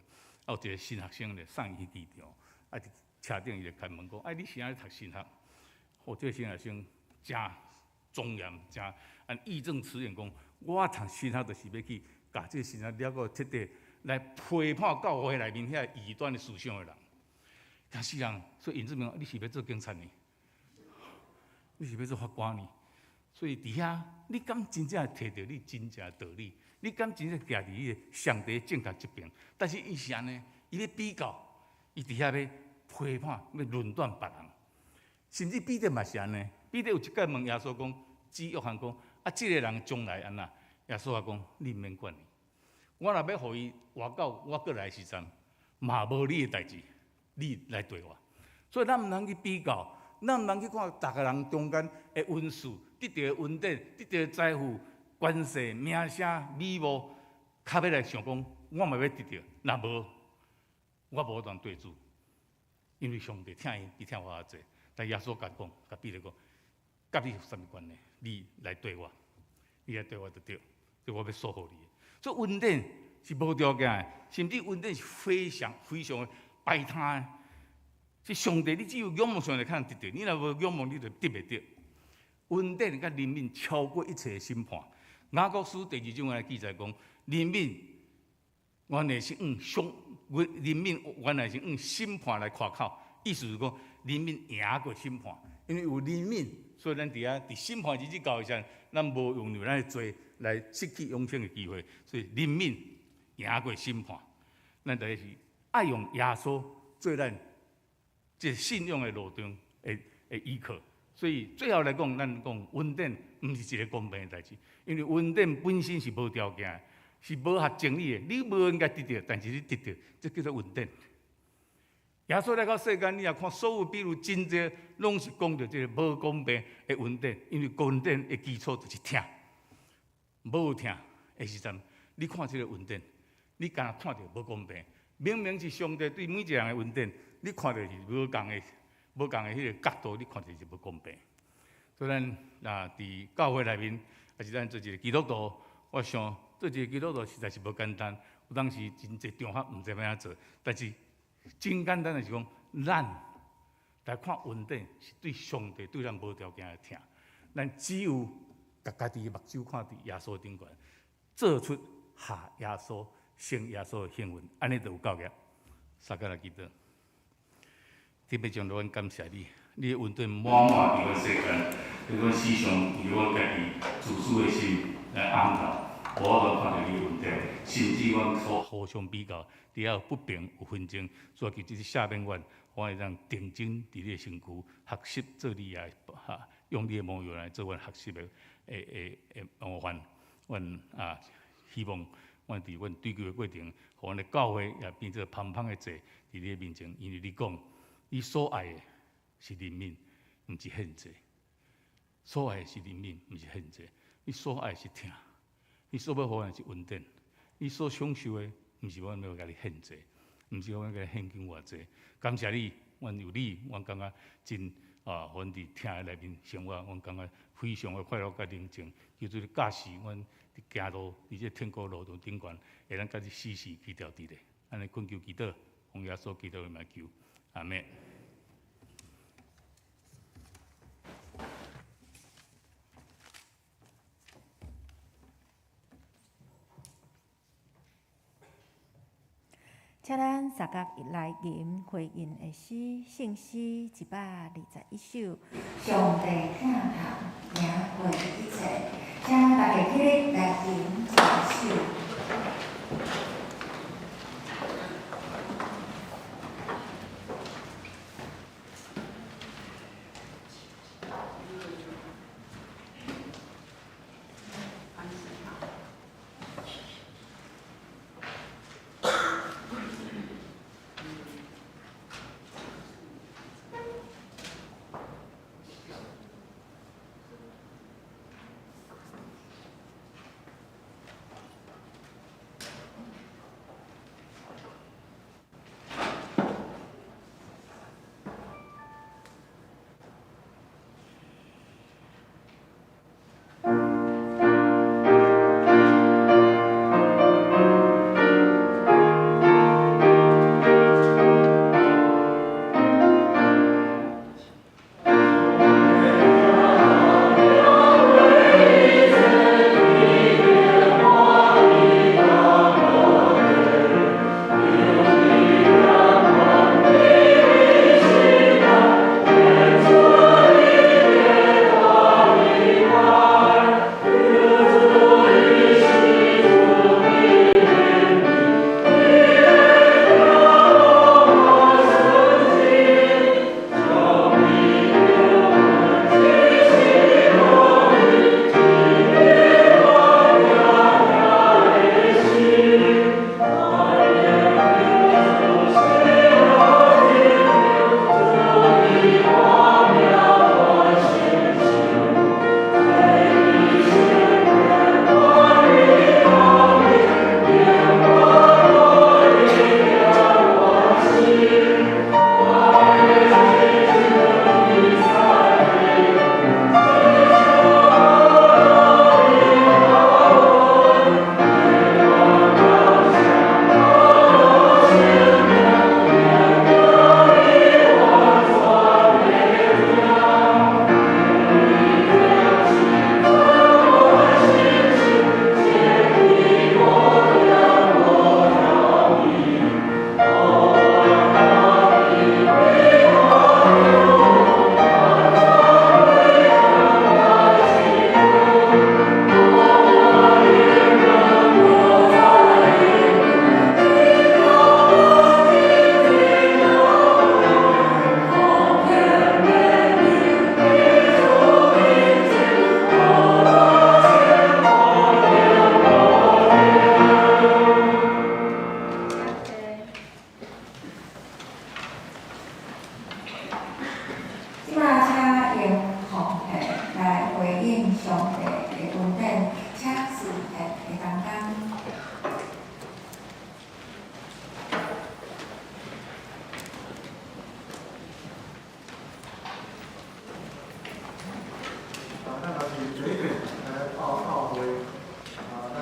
啊有一個神學生咧送伊去機場，啊佇車頂伊就開問講：哎，你是按怎讀神學？哦，這個神學生誠莊嚴，誠按義正辭嚴講：我讀神學就是欲去共這個神學了個徹底來批判教會內面遐異端的思想的人。驚死人！所以尹志明，你是欲做警察呢？你是欲做法官呢？所以佇遐，你敢真正提著你真正的道理？你敢真正徛佇彼個上帝正確這邊？但是伊是按呢，伊咧比較，伊佇遐欲批判、欲論斷別人，甚至彼得嘛是按呢。彼得有一擺問耶穌講：指約翰講，啊，這個人將來按怎？耶穌也講：你毋免管伊，我若欲予伊活到我閣來的時陣，嘛無你的代誌，你來綴我。所以咱毋通去比較，咱毋通去看逐个人中間的恩賜，得著的恩典，得著的財富、權勢、名聲、美貌，較欲來想講，我嘛欲得著，若無，我無法度綴主，因為上帝疼伊比疼我較濟。但耶穌共講，共彼得講，佮你有啥物關係？你來綴我，你來綴我就對，這我欲祝福你。所以恩典是無條件的，甚至恩典是非常非常排他的。是上帝，你只有仰望上帝才能得著，你若無仰望，你就得袂著。恩典佮憐憫超過一切的審判。雅各書第二章來記載講，憐憫原來是用上，憐憫原來是用審判來誇口，意思是講憐憫贏過審判，因為有憐憫，所以咱佇遐佇審判日子到的時陣，咱無用咱的罪來失去永生的機會，所以憐憫贏過審判。咱就是愛用耶穌做咱這信仰的路中的的依靠。所以最後來講，咱講恩典毋是一個公平的代誌，因為恩典本身是無條件的，是無合情理的。你無應該得著，但是你得著，這叫做恩典。耶穌來到世間，你若看所有比喻真濟，攏是講著這個無公平的恩典，因為恩典的基礎就是疼，無疼的時陣，你看這個恩典，你敢若看著無公平，明明是上帝對每一個人的恩典，你看著是無仝的。無仝的彼個角度，你看著是無公平。所以咱啊，佇教會內面，抑是咱做一個基督徒，我想做一个基督徒實在是無簡單，有當時真濟場合毋知欲按怎做，但是真簡單的是講，咱來看恩典是對上帝對咱無條件的疼，咱只有共家己的目睭看佇耶穌頂懸，做出合耶穌、像耶穌的行為，按呢就有夠額。三個來祈禱，特別將阮感謝你，你的恩典滿滿佇阮世間，予阮時常為阮家己自私的心來掩罩，無法度看著你的恩典，甚至阮所互相比較，佇遐有不平有紛爭，所以求主你赦免阮，我會當定睛佇你的身軀，學習做你的哈，用你的模樣來做阮學習的模範。阮啊，希望阮佇阮追求的過程，予阮的教會也變做芳芳的祭佇你的面前，因為你講，你所愛的是憐憫，毋是獻祭；所愛的是憐憫，毋是獻祭。你所愛的是疼，你所欲予阮的是恩典，你所享受的，毋是阮欲共你獻祭，毋是阮共你獻金偌濟。感謝你，阮有你，阮感覺真啊，阮佇疼的內面生活，阮感覺非常的快樂佮寧靜。求主你教示阮佇行路，佇這天國路途頂懸，會當佮你時時記牢佇咧。按呢懇求祈禱，奉耶穌基督的名求，阿們。請咱三角來吟回應的詩，聖詩121首，上帝疼痛贏過一切，請大家起立來吟這首。這擺請用奉獻來回應上帝的恩典，請司獻的同工。啊，咱若是第一遍來到教會，啊，咱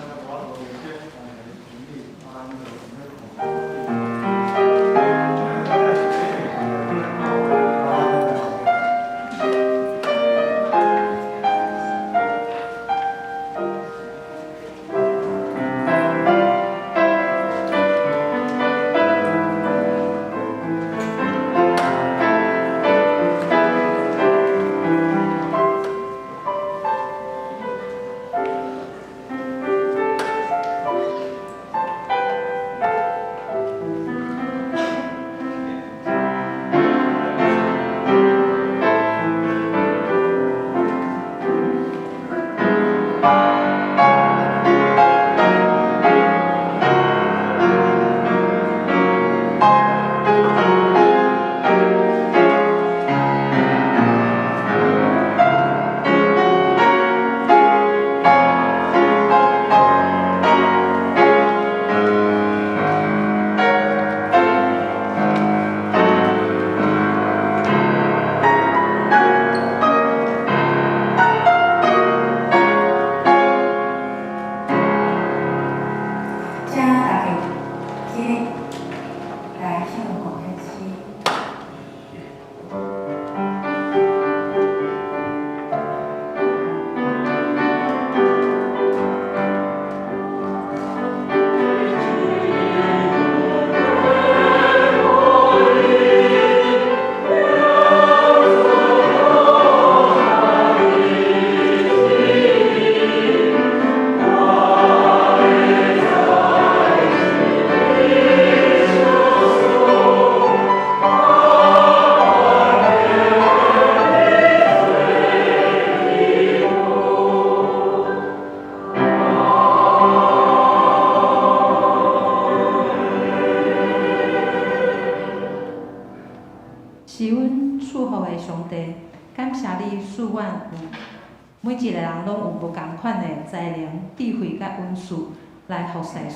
每一个人攏有無仝款的才能、智慧佮恩賜來服侍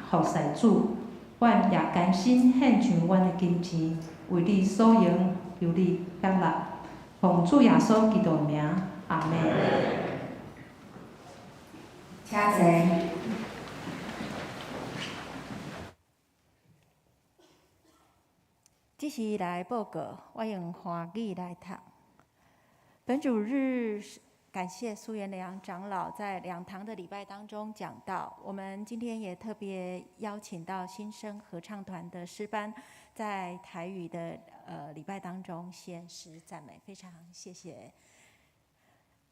服侍主。阮也甘心獻上阮的金錢，為你所用，求你悅納。奉主耶穌基督的名，阿們。請坐。這時來報告，我用華語來讀。本主日感謝蘇元良長老在兩堂的禮拜當中講道。我們今天也特別邀請到新生合唱團的詩班，在台語的禮拜當中獻詩讚美，非常謝謝。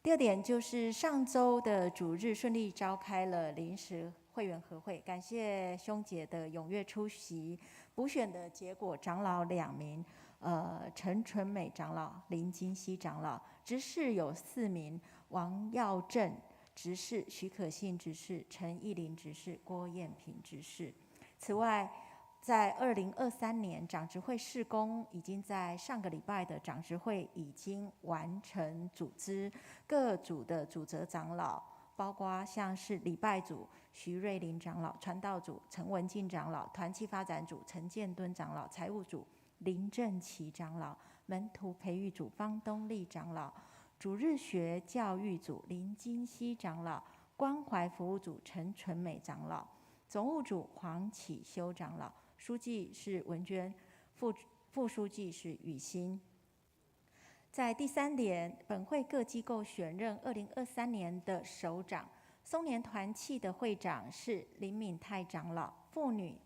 第二點就是上週的主日順利召開了臨時會員合會，感謝兄姐的踴躍出席。補選的結果，長老兩名，陳純美長老、林金熙長老，執事有四名，王耀正執事、許可信執事、陳義林執事、郭艷平執事。此外，在2023年長執會事工已經在上個禮拜的長執會已經完成組織，各組的主責長老，包括像是禮拜組徐瑞林長老、傳道組陳文進長老、團契發展組陳建敦長老、財務組林正奇長老、門徒培育組方東立長老、主日學教育組林金熙長老、關懷服務組陳純美長老、總務組黃啟修長老，書記是文娟，副書記是雨欣。在第三點，本會各機構選任2023年的首長，松年團契的會長是林敏泰長老，婦女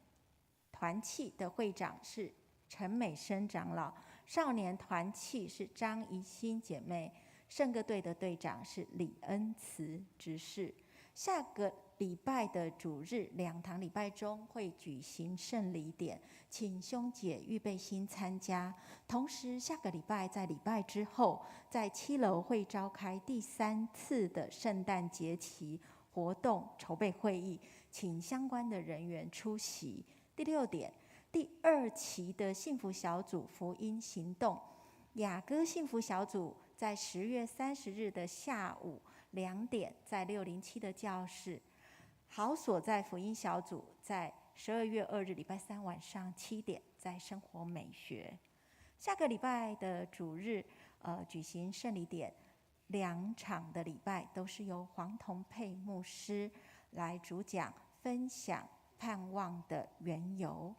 團契的會長是陳美生長老，少年團契是張怡欣姐妹，聖歌隊的隊長是李恩慈執事。下個禮拜的主日兩堂禮拜中會舉行聖禮典，請兄姐預備心參加。同時，下個禮拜在禮拜之後，在7樓會召開第三次的聖誕節期活動籌備會議，請相關的人員出席。第六點，第二期的幸福小組福音行動，雅歌幸福小組在10月30日的下午2點，在607的教室。好所在福音小組在12月2日禮拜三晚上7點，在生活美學。下個禮拜的主日，舉行聖禮典，兩場的禮拜都是由黃同佩牧師來主講，分享盼望的緣由。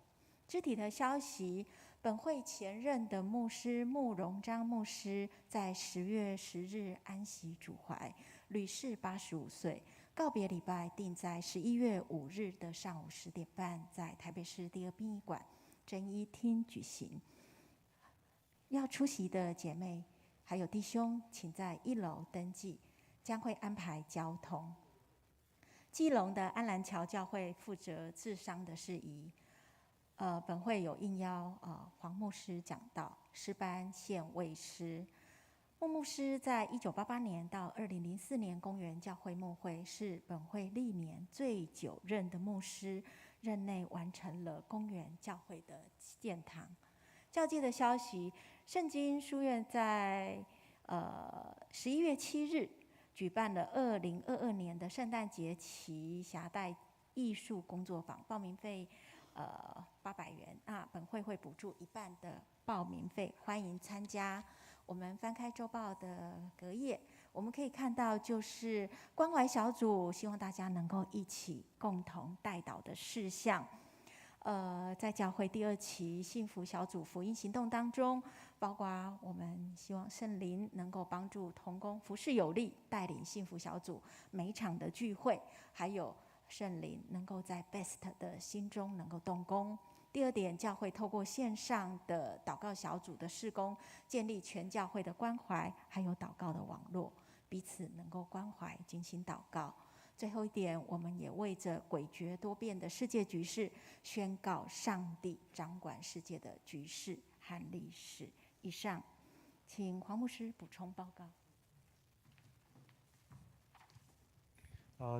肢體的消息，本會前任的牧師慕榮章牧師在10月10日安息主懷，履世85歲。告別禮拜定在11月5日的上午10點半，在台北市第二殯儀館真一廳舉行。要出席的姐妹還有弟兄，請在1樓登記，將會安排交通。基隆的安蘭橋教會負責治喪的事宜。本會有應邀黃牧師講道，詩班獻慰詩。穆牧師在1988年到2004年公園教會牧會，是本會歷年最久任的牧師，任內完成了公園教會的建堂。教界的消息，聖經書院在11月7日舉辦了2022年的聖誕節期霞帶藝術工作坊，報名費800元，那本會會補助一半的報名費，歡迎參加。我們翻開週報的隔頁，我們可以看到就是關懷小組，希望大家能夠一起共同代禱的事項。在教會第二期幸福小組福音行動當中，包括我們希望聖靈能夠幫助同工服侍有力，帶領幸福小組每場的聚會，還有聖靈能夠在 Best 的心中能夠動工。第二點，教會透過線上的禱告小組的事工，建立全教會的關懷，還有禱告的網絡，彼此能夠關懷、精心禱告。最後一點，我們也為着詭譎多變的世界局勢，宣告上帝掌管世界的局勢和歷史。以上，請黃牧師補充報告。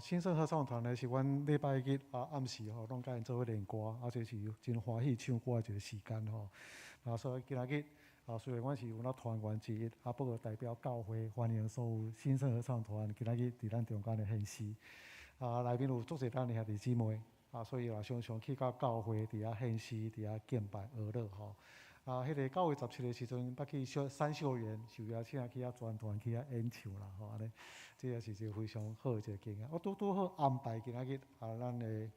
新生合唱團呢是阮禮拜日暗時吼，攏共𪜶做伙練歌，這是真歡喜唱歌的一個時間吼。所以今仔日啊，雖然阮是有那團員之一，啊，不過代表教會歡迎所有新生合唱團今仔日佇咱中間的獻詩。啊，內面有足濟咱的兄弟姊妹，啊，所以也常常去到教會佇遐獻詩，佇遐敬拜呵咾吼。啊，彼个9月17的時陣，捌去秀三秀園受邀請去遐全團去遐演唱啦吼，按呢，這也是一個非常好的一個經驗。我拄拄好安排今仔日啊，咱的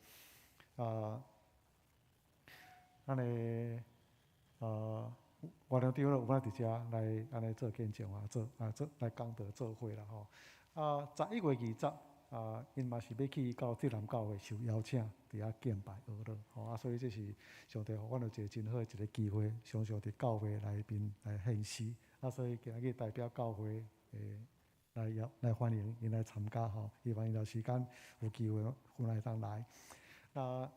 原諒長老有法佇遮來按呢做見證啊，做啊做來講道做伙啦吼。啊，11月20啊，𪜶嘛是欲去到浙南教會受邀請，佇遐敬拜呵咾吼啊，所以這是上帝予阮有一個真好的一個機會，常常佇教會內面來獻詩啊，所以今日代表教會來邀來歡迎𪜶來參加吼，希望𪜶有時間有機會有來會當來。那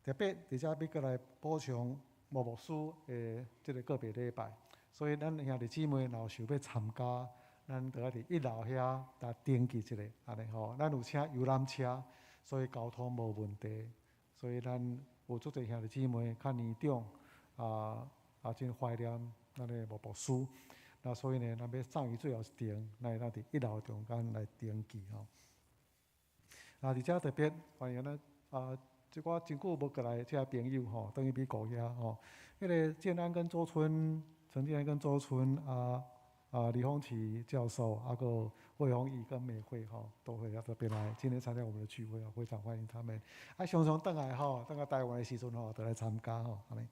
特別佇遮欲閣來補充莫牧師的這个告別禮拜，所以咱兄弟姊妹若有想欲參加，咱就愛佇一樓遐來登記一下，按呢吼。咱有請遊覽車，所以交通無問題。所以咱有足濟兄弟姊妹較年長，啊啊真懷念咱的莫牧師。那所以呢，咱欲送伊最後一程，咱會當佇一樓中間來登記吼。啊，佇遮特別歡迎咱啊，這寡真久無過來遮朋友吼，轉去美國遐吼。彼个建安跟周春，陳建安跟周春啊。啊，李鴻奇教授，啊閣魏宏毅跟美惠吼，都會特別來今天參加我們的聚會哦，非常歡迎他們。啊，常常轉來吼，轉到台灣的時陣吼，就來參加吼，按呢。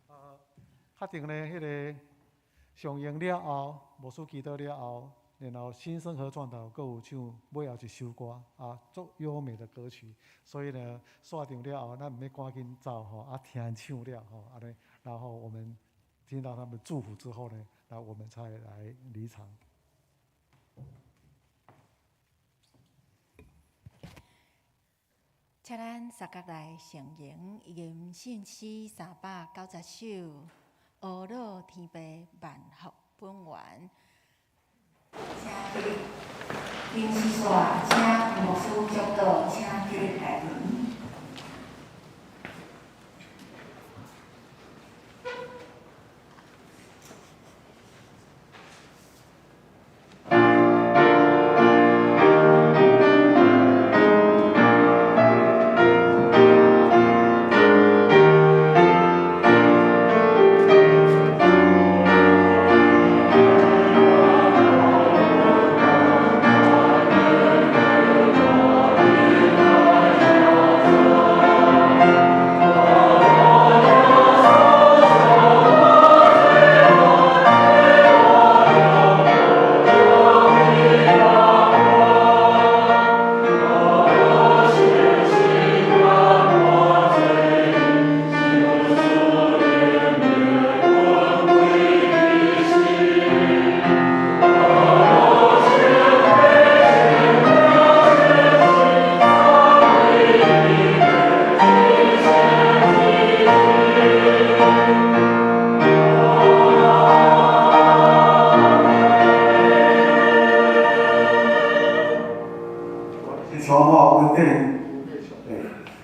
啊，確定呢，彼个上映了後，牧師祈禱了後，然後新生合唱團閣有唱尾後一首歌，啊，足優美的歌曲。所以呢，散場了後，咱毋免趕緊走吼，啊，聽唱了吼，按呢，然後我們聽到他們祝福之後呢，那我們才來離場。請咱三角來承迎吟信詩390首，呵咾天父萬福本源。請林思雪，請牧師祝禱，請起來輪。是充滿恩典的，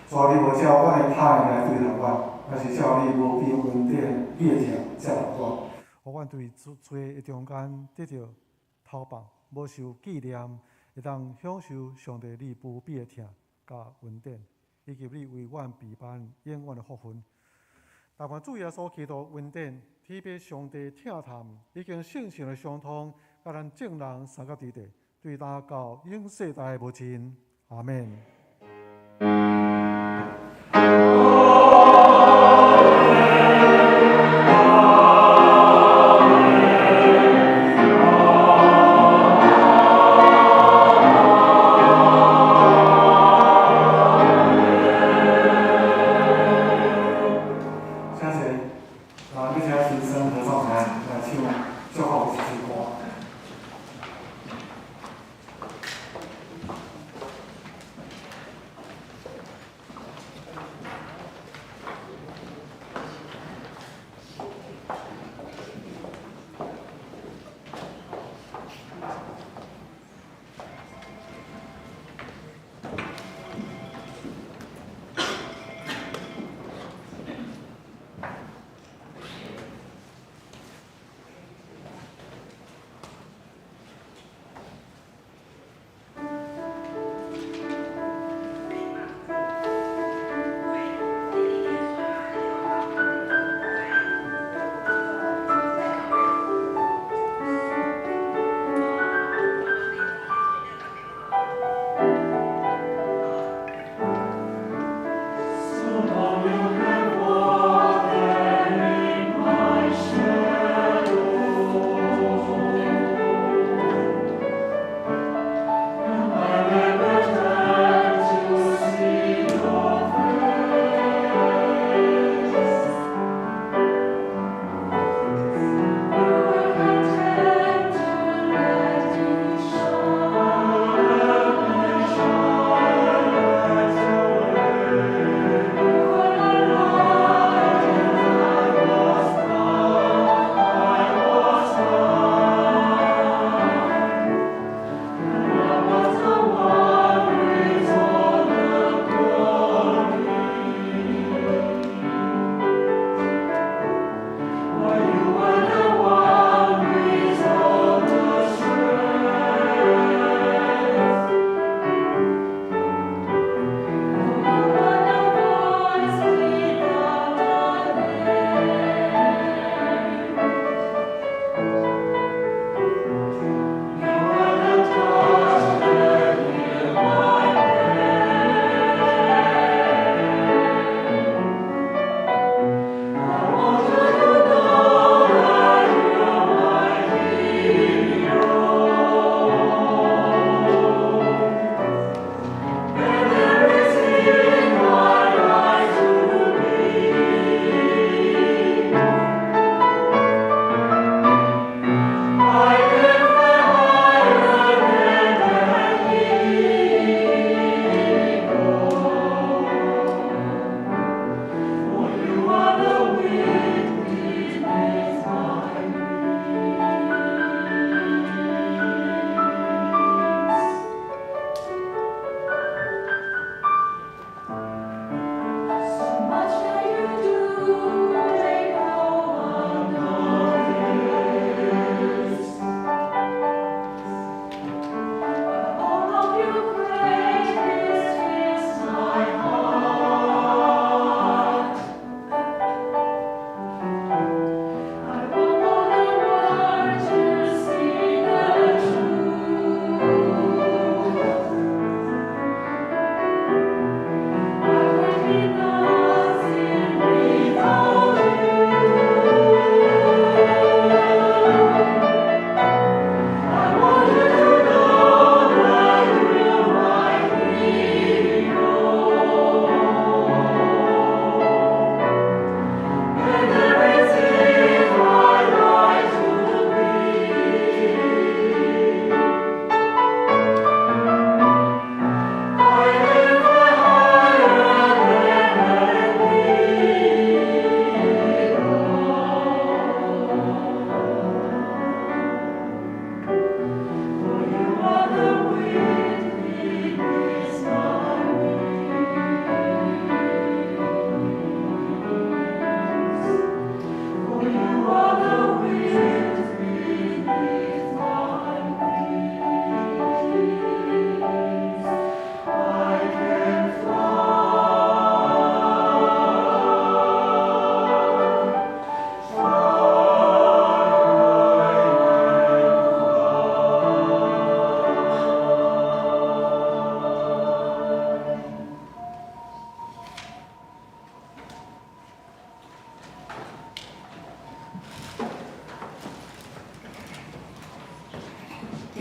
主你無照阮的歹來對待阮，而是照你無邊恩典，你的疼接納阮。予阮對罪的中間得著投放，無受紀念，會當享受上帝你無比的疼佮恩典，以及你為阮備辦永遠的福分。但願主耶穌基督恩典，天父上帝疼惜，已經聖神的相通，佮咱眾人相佮佇底，對今到永世代無盡。阿們。請坐，啊，欲請新生合唱團來唱祝福這首歌。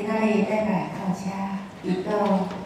今仔日禮拜到遮，祈禱。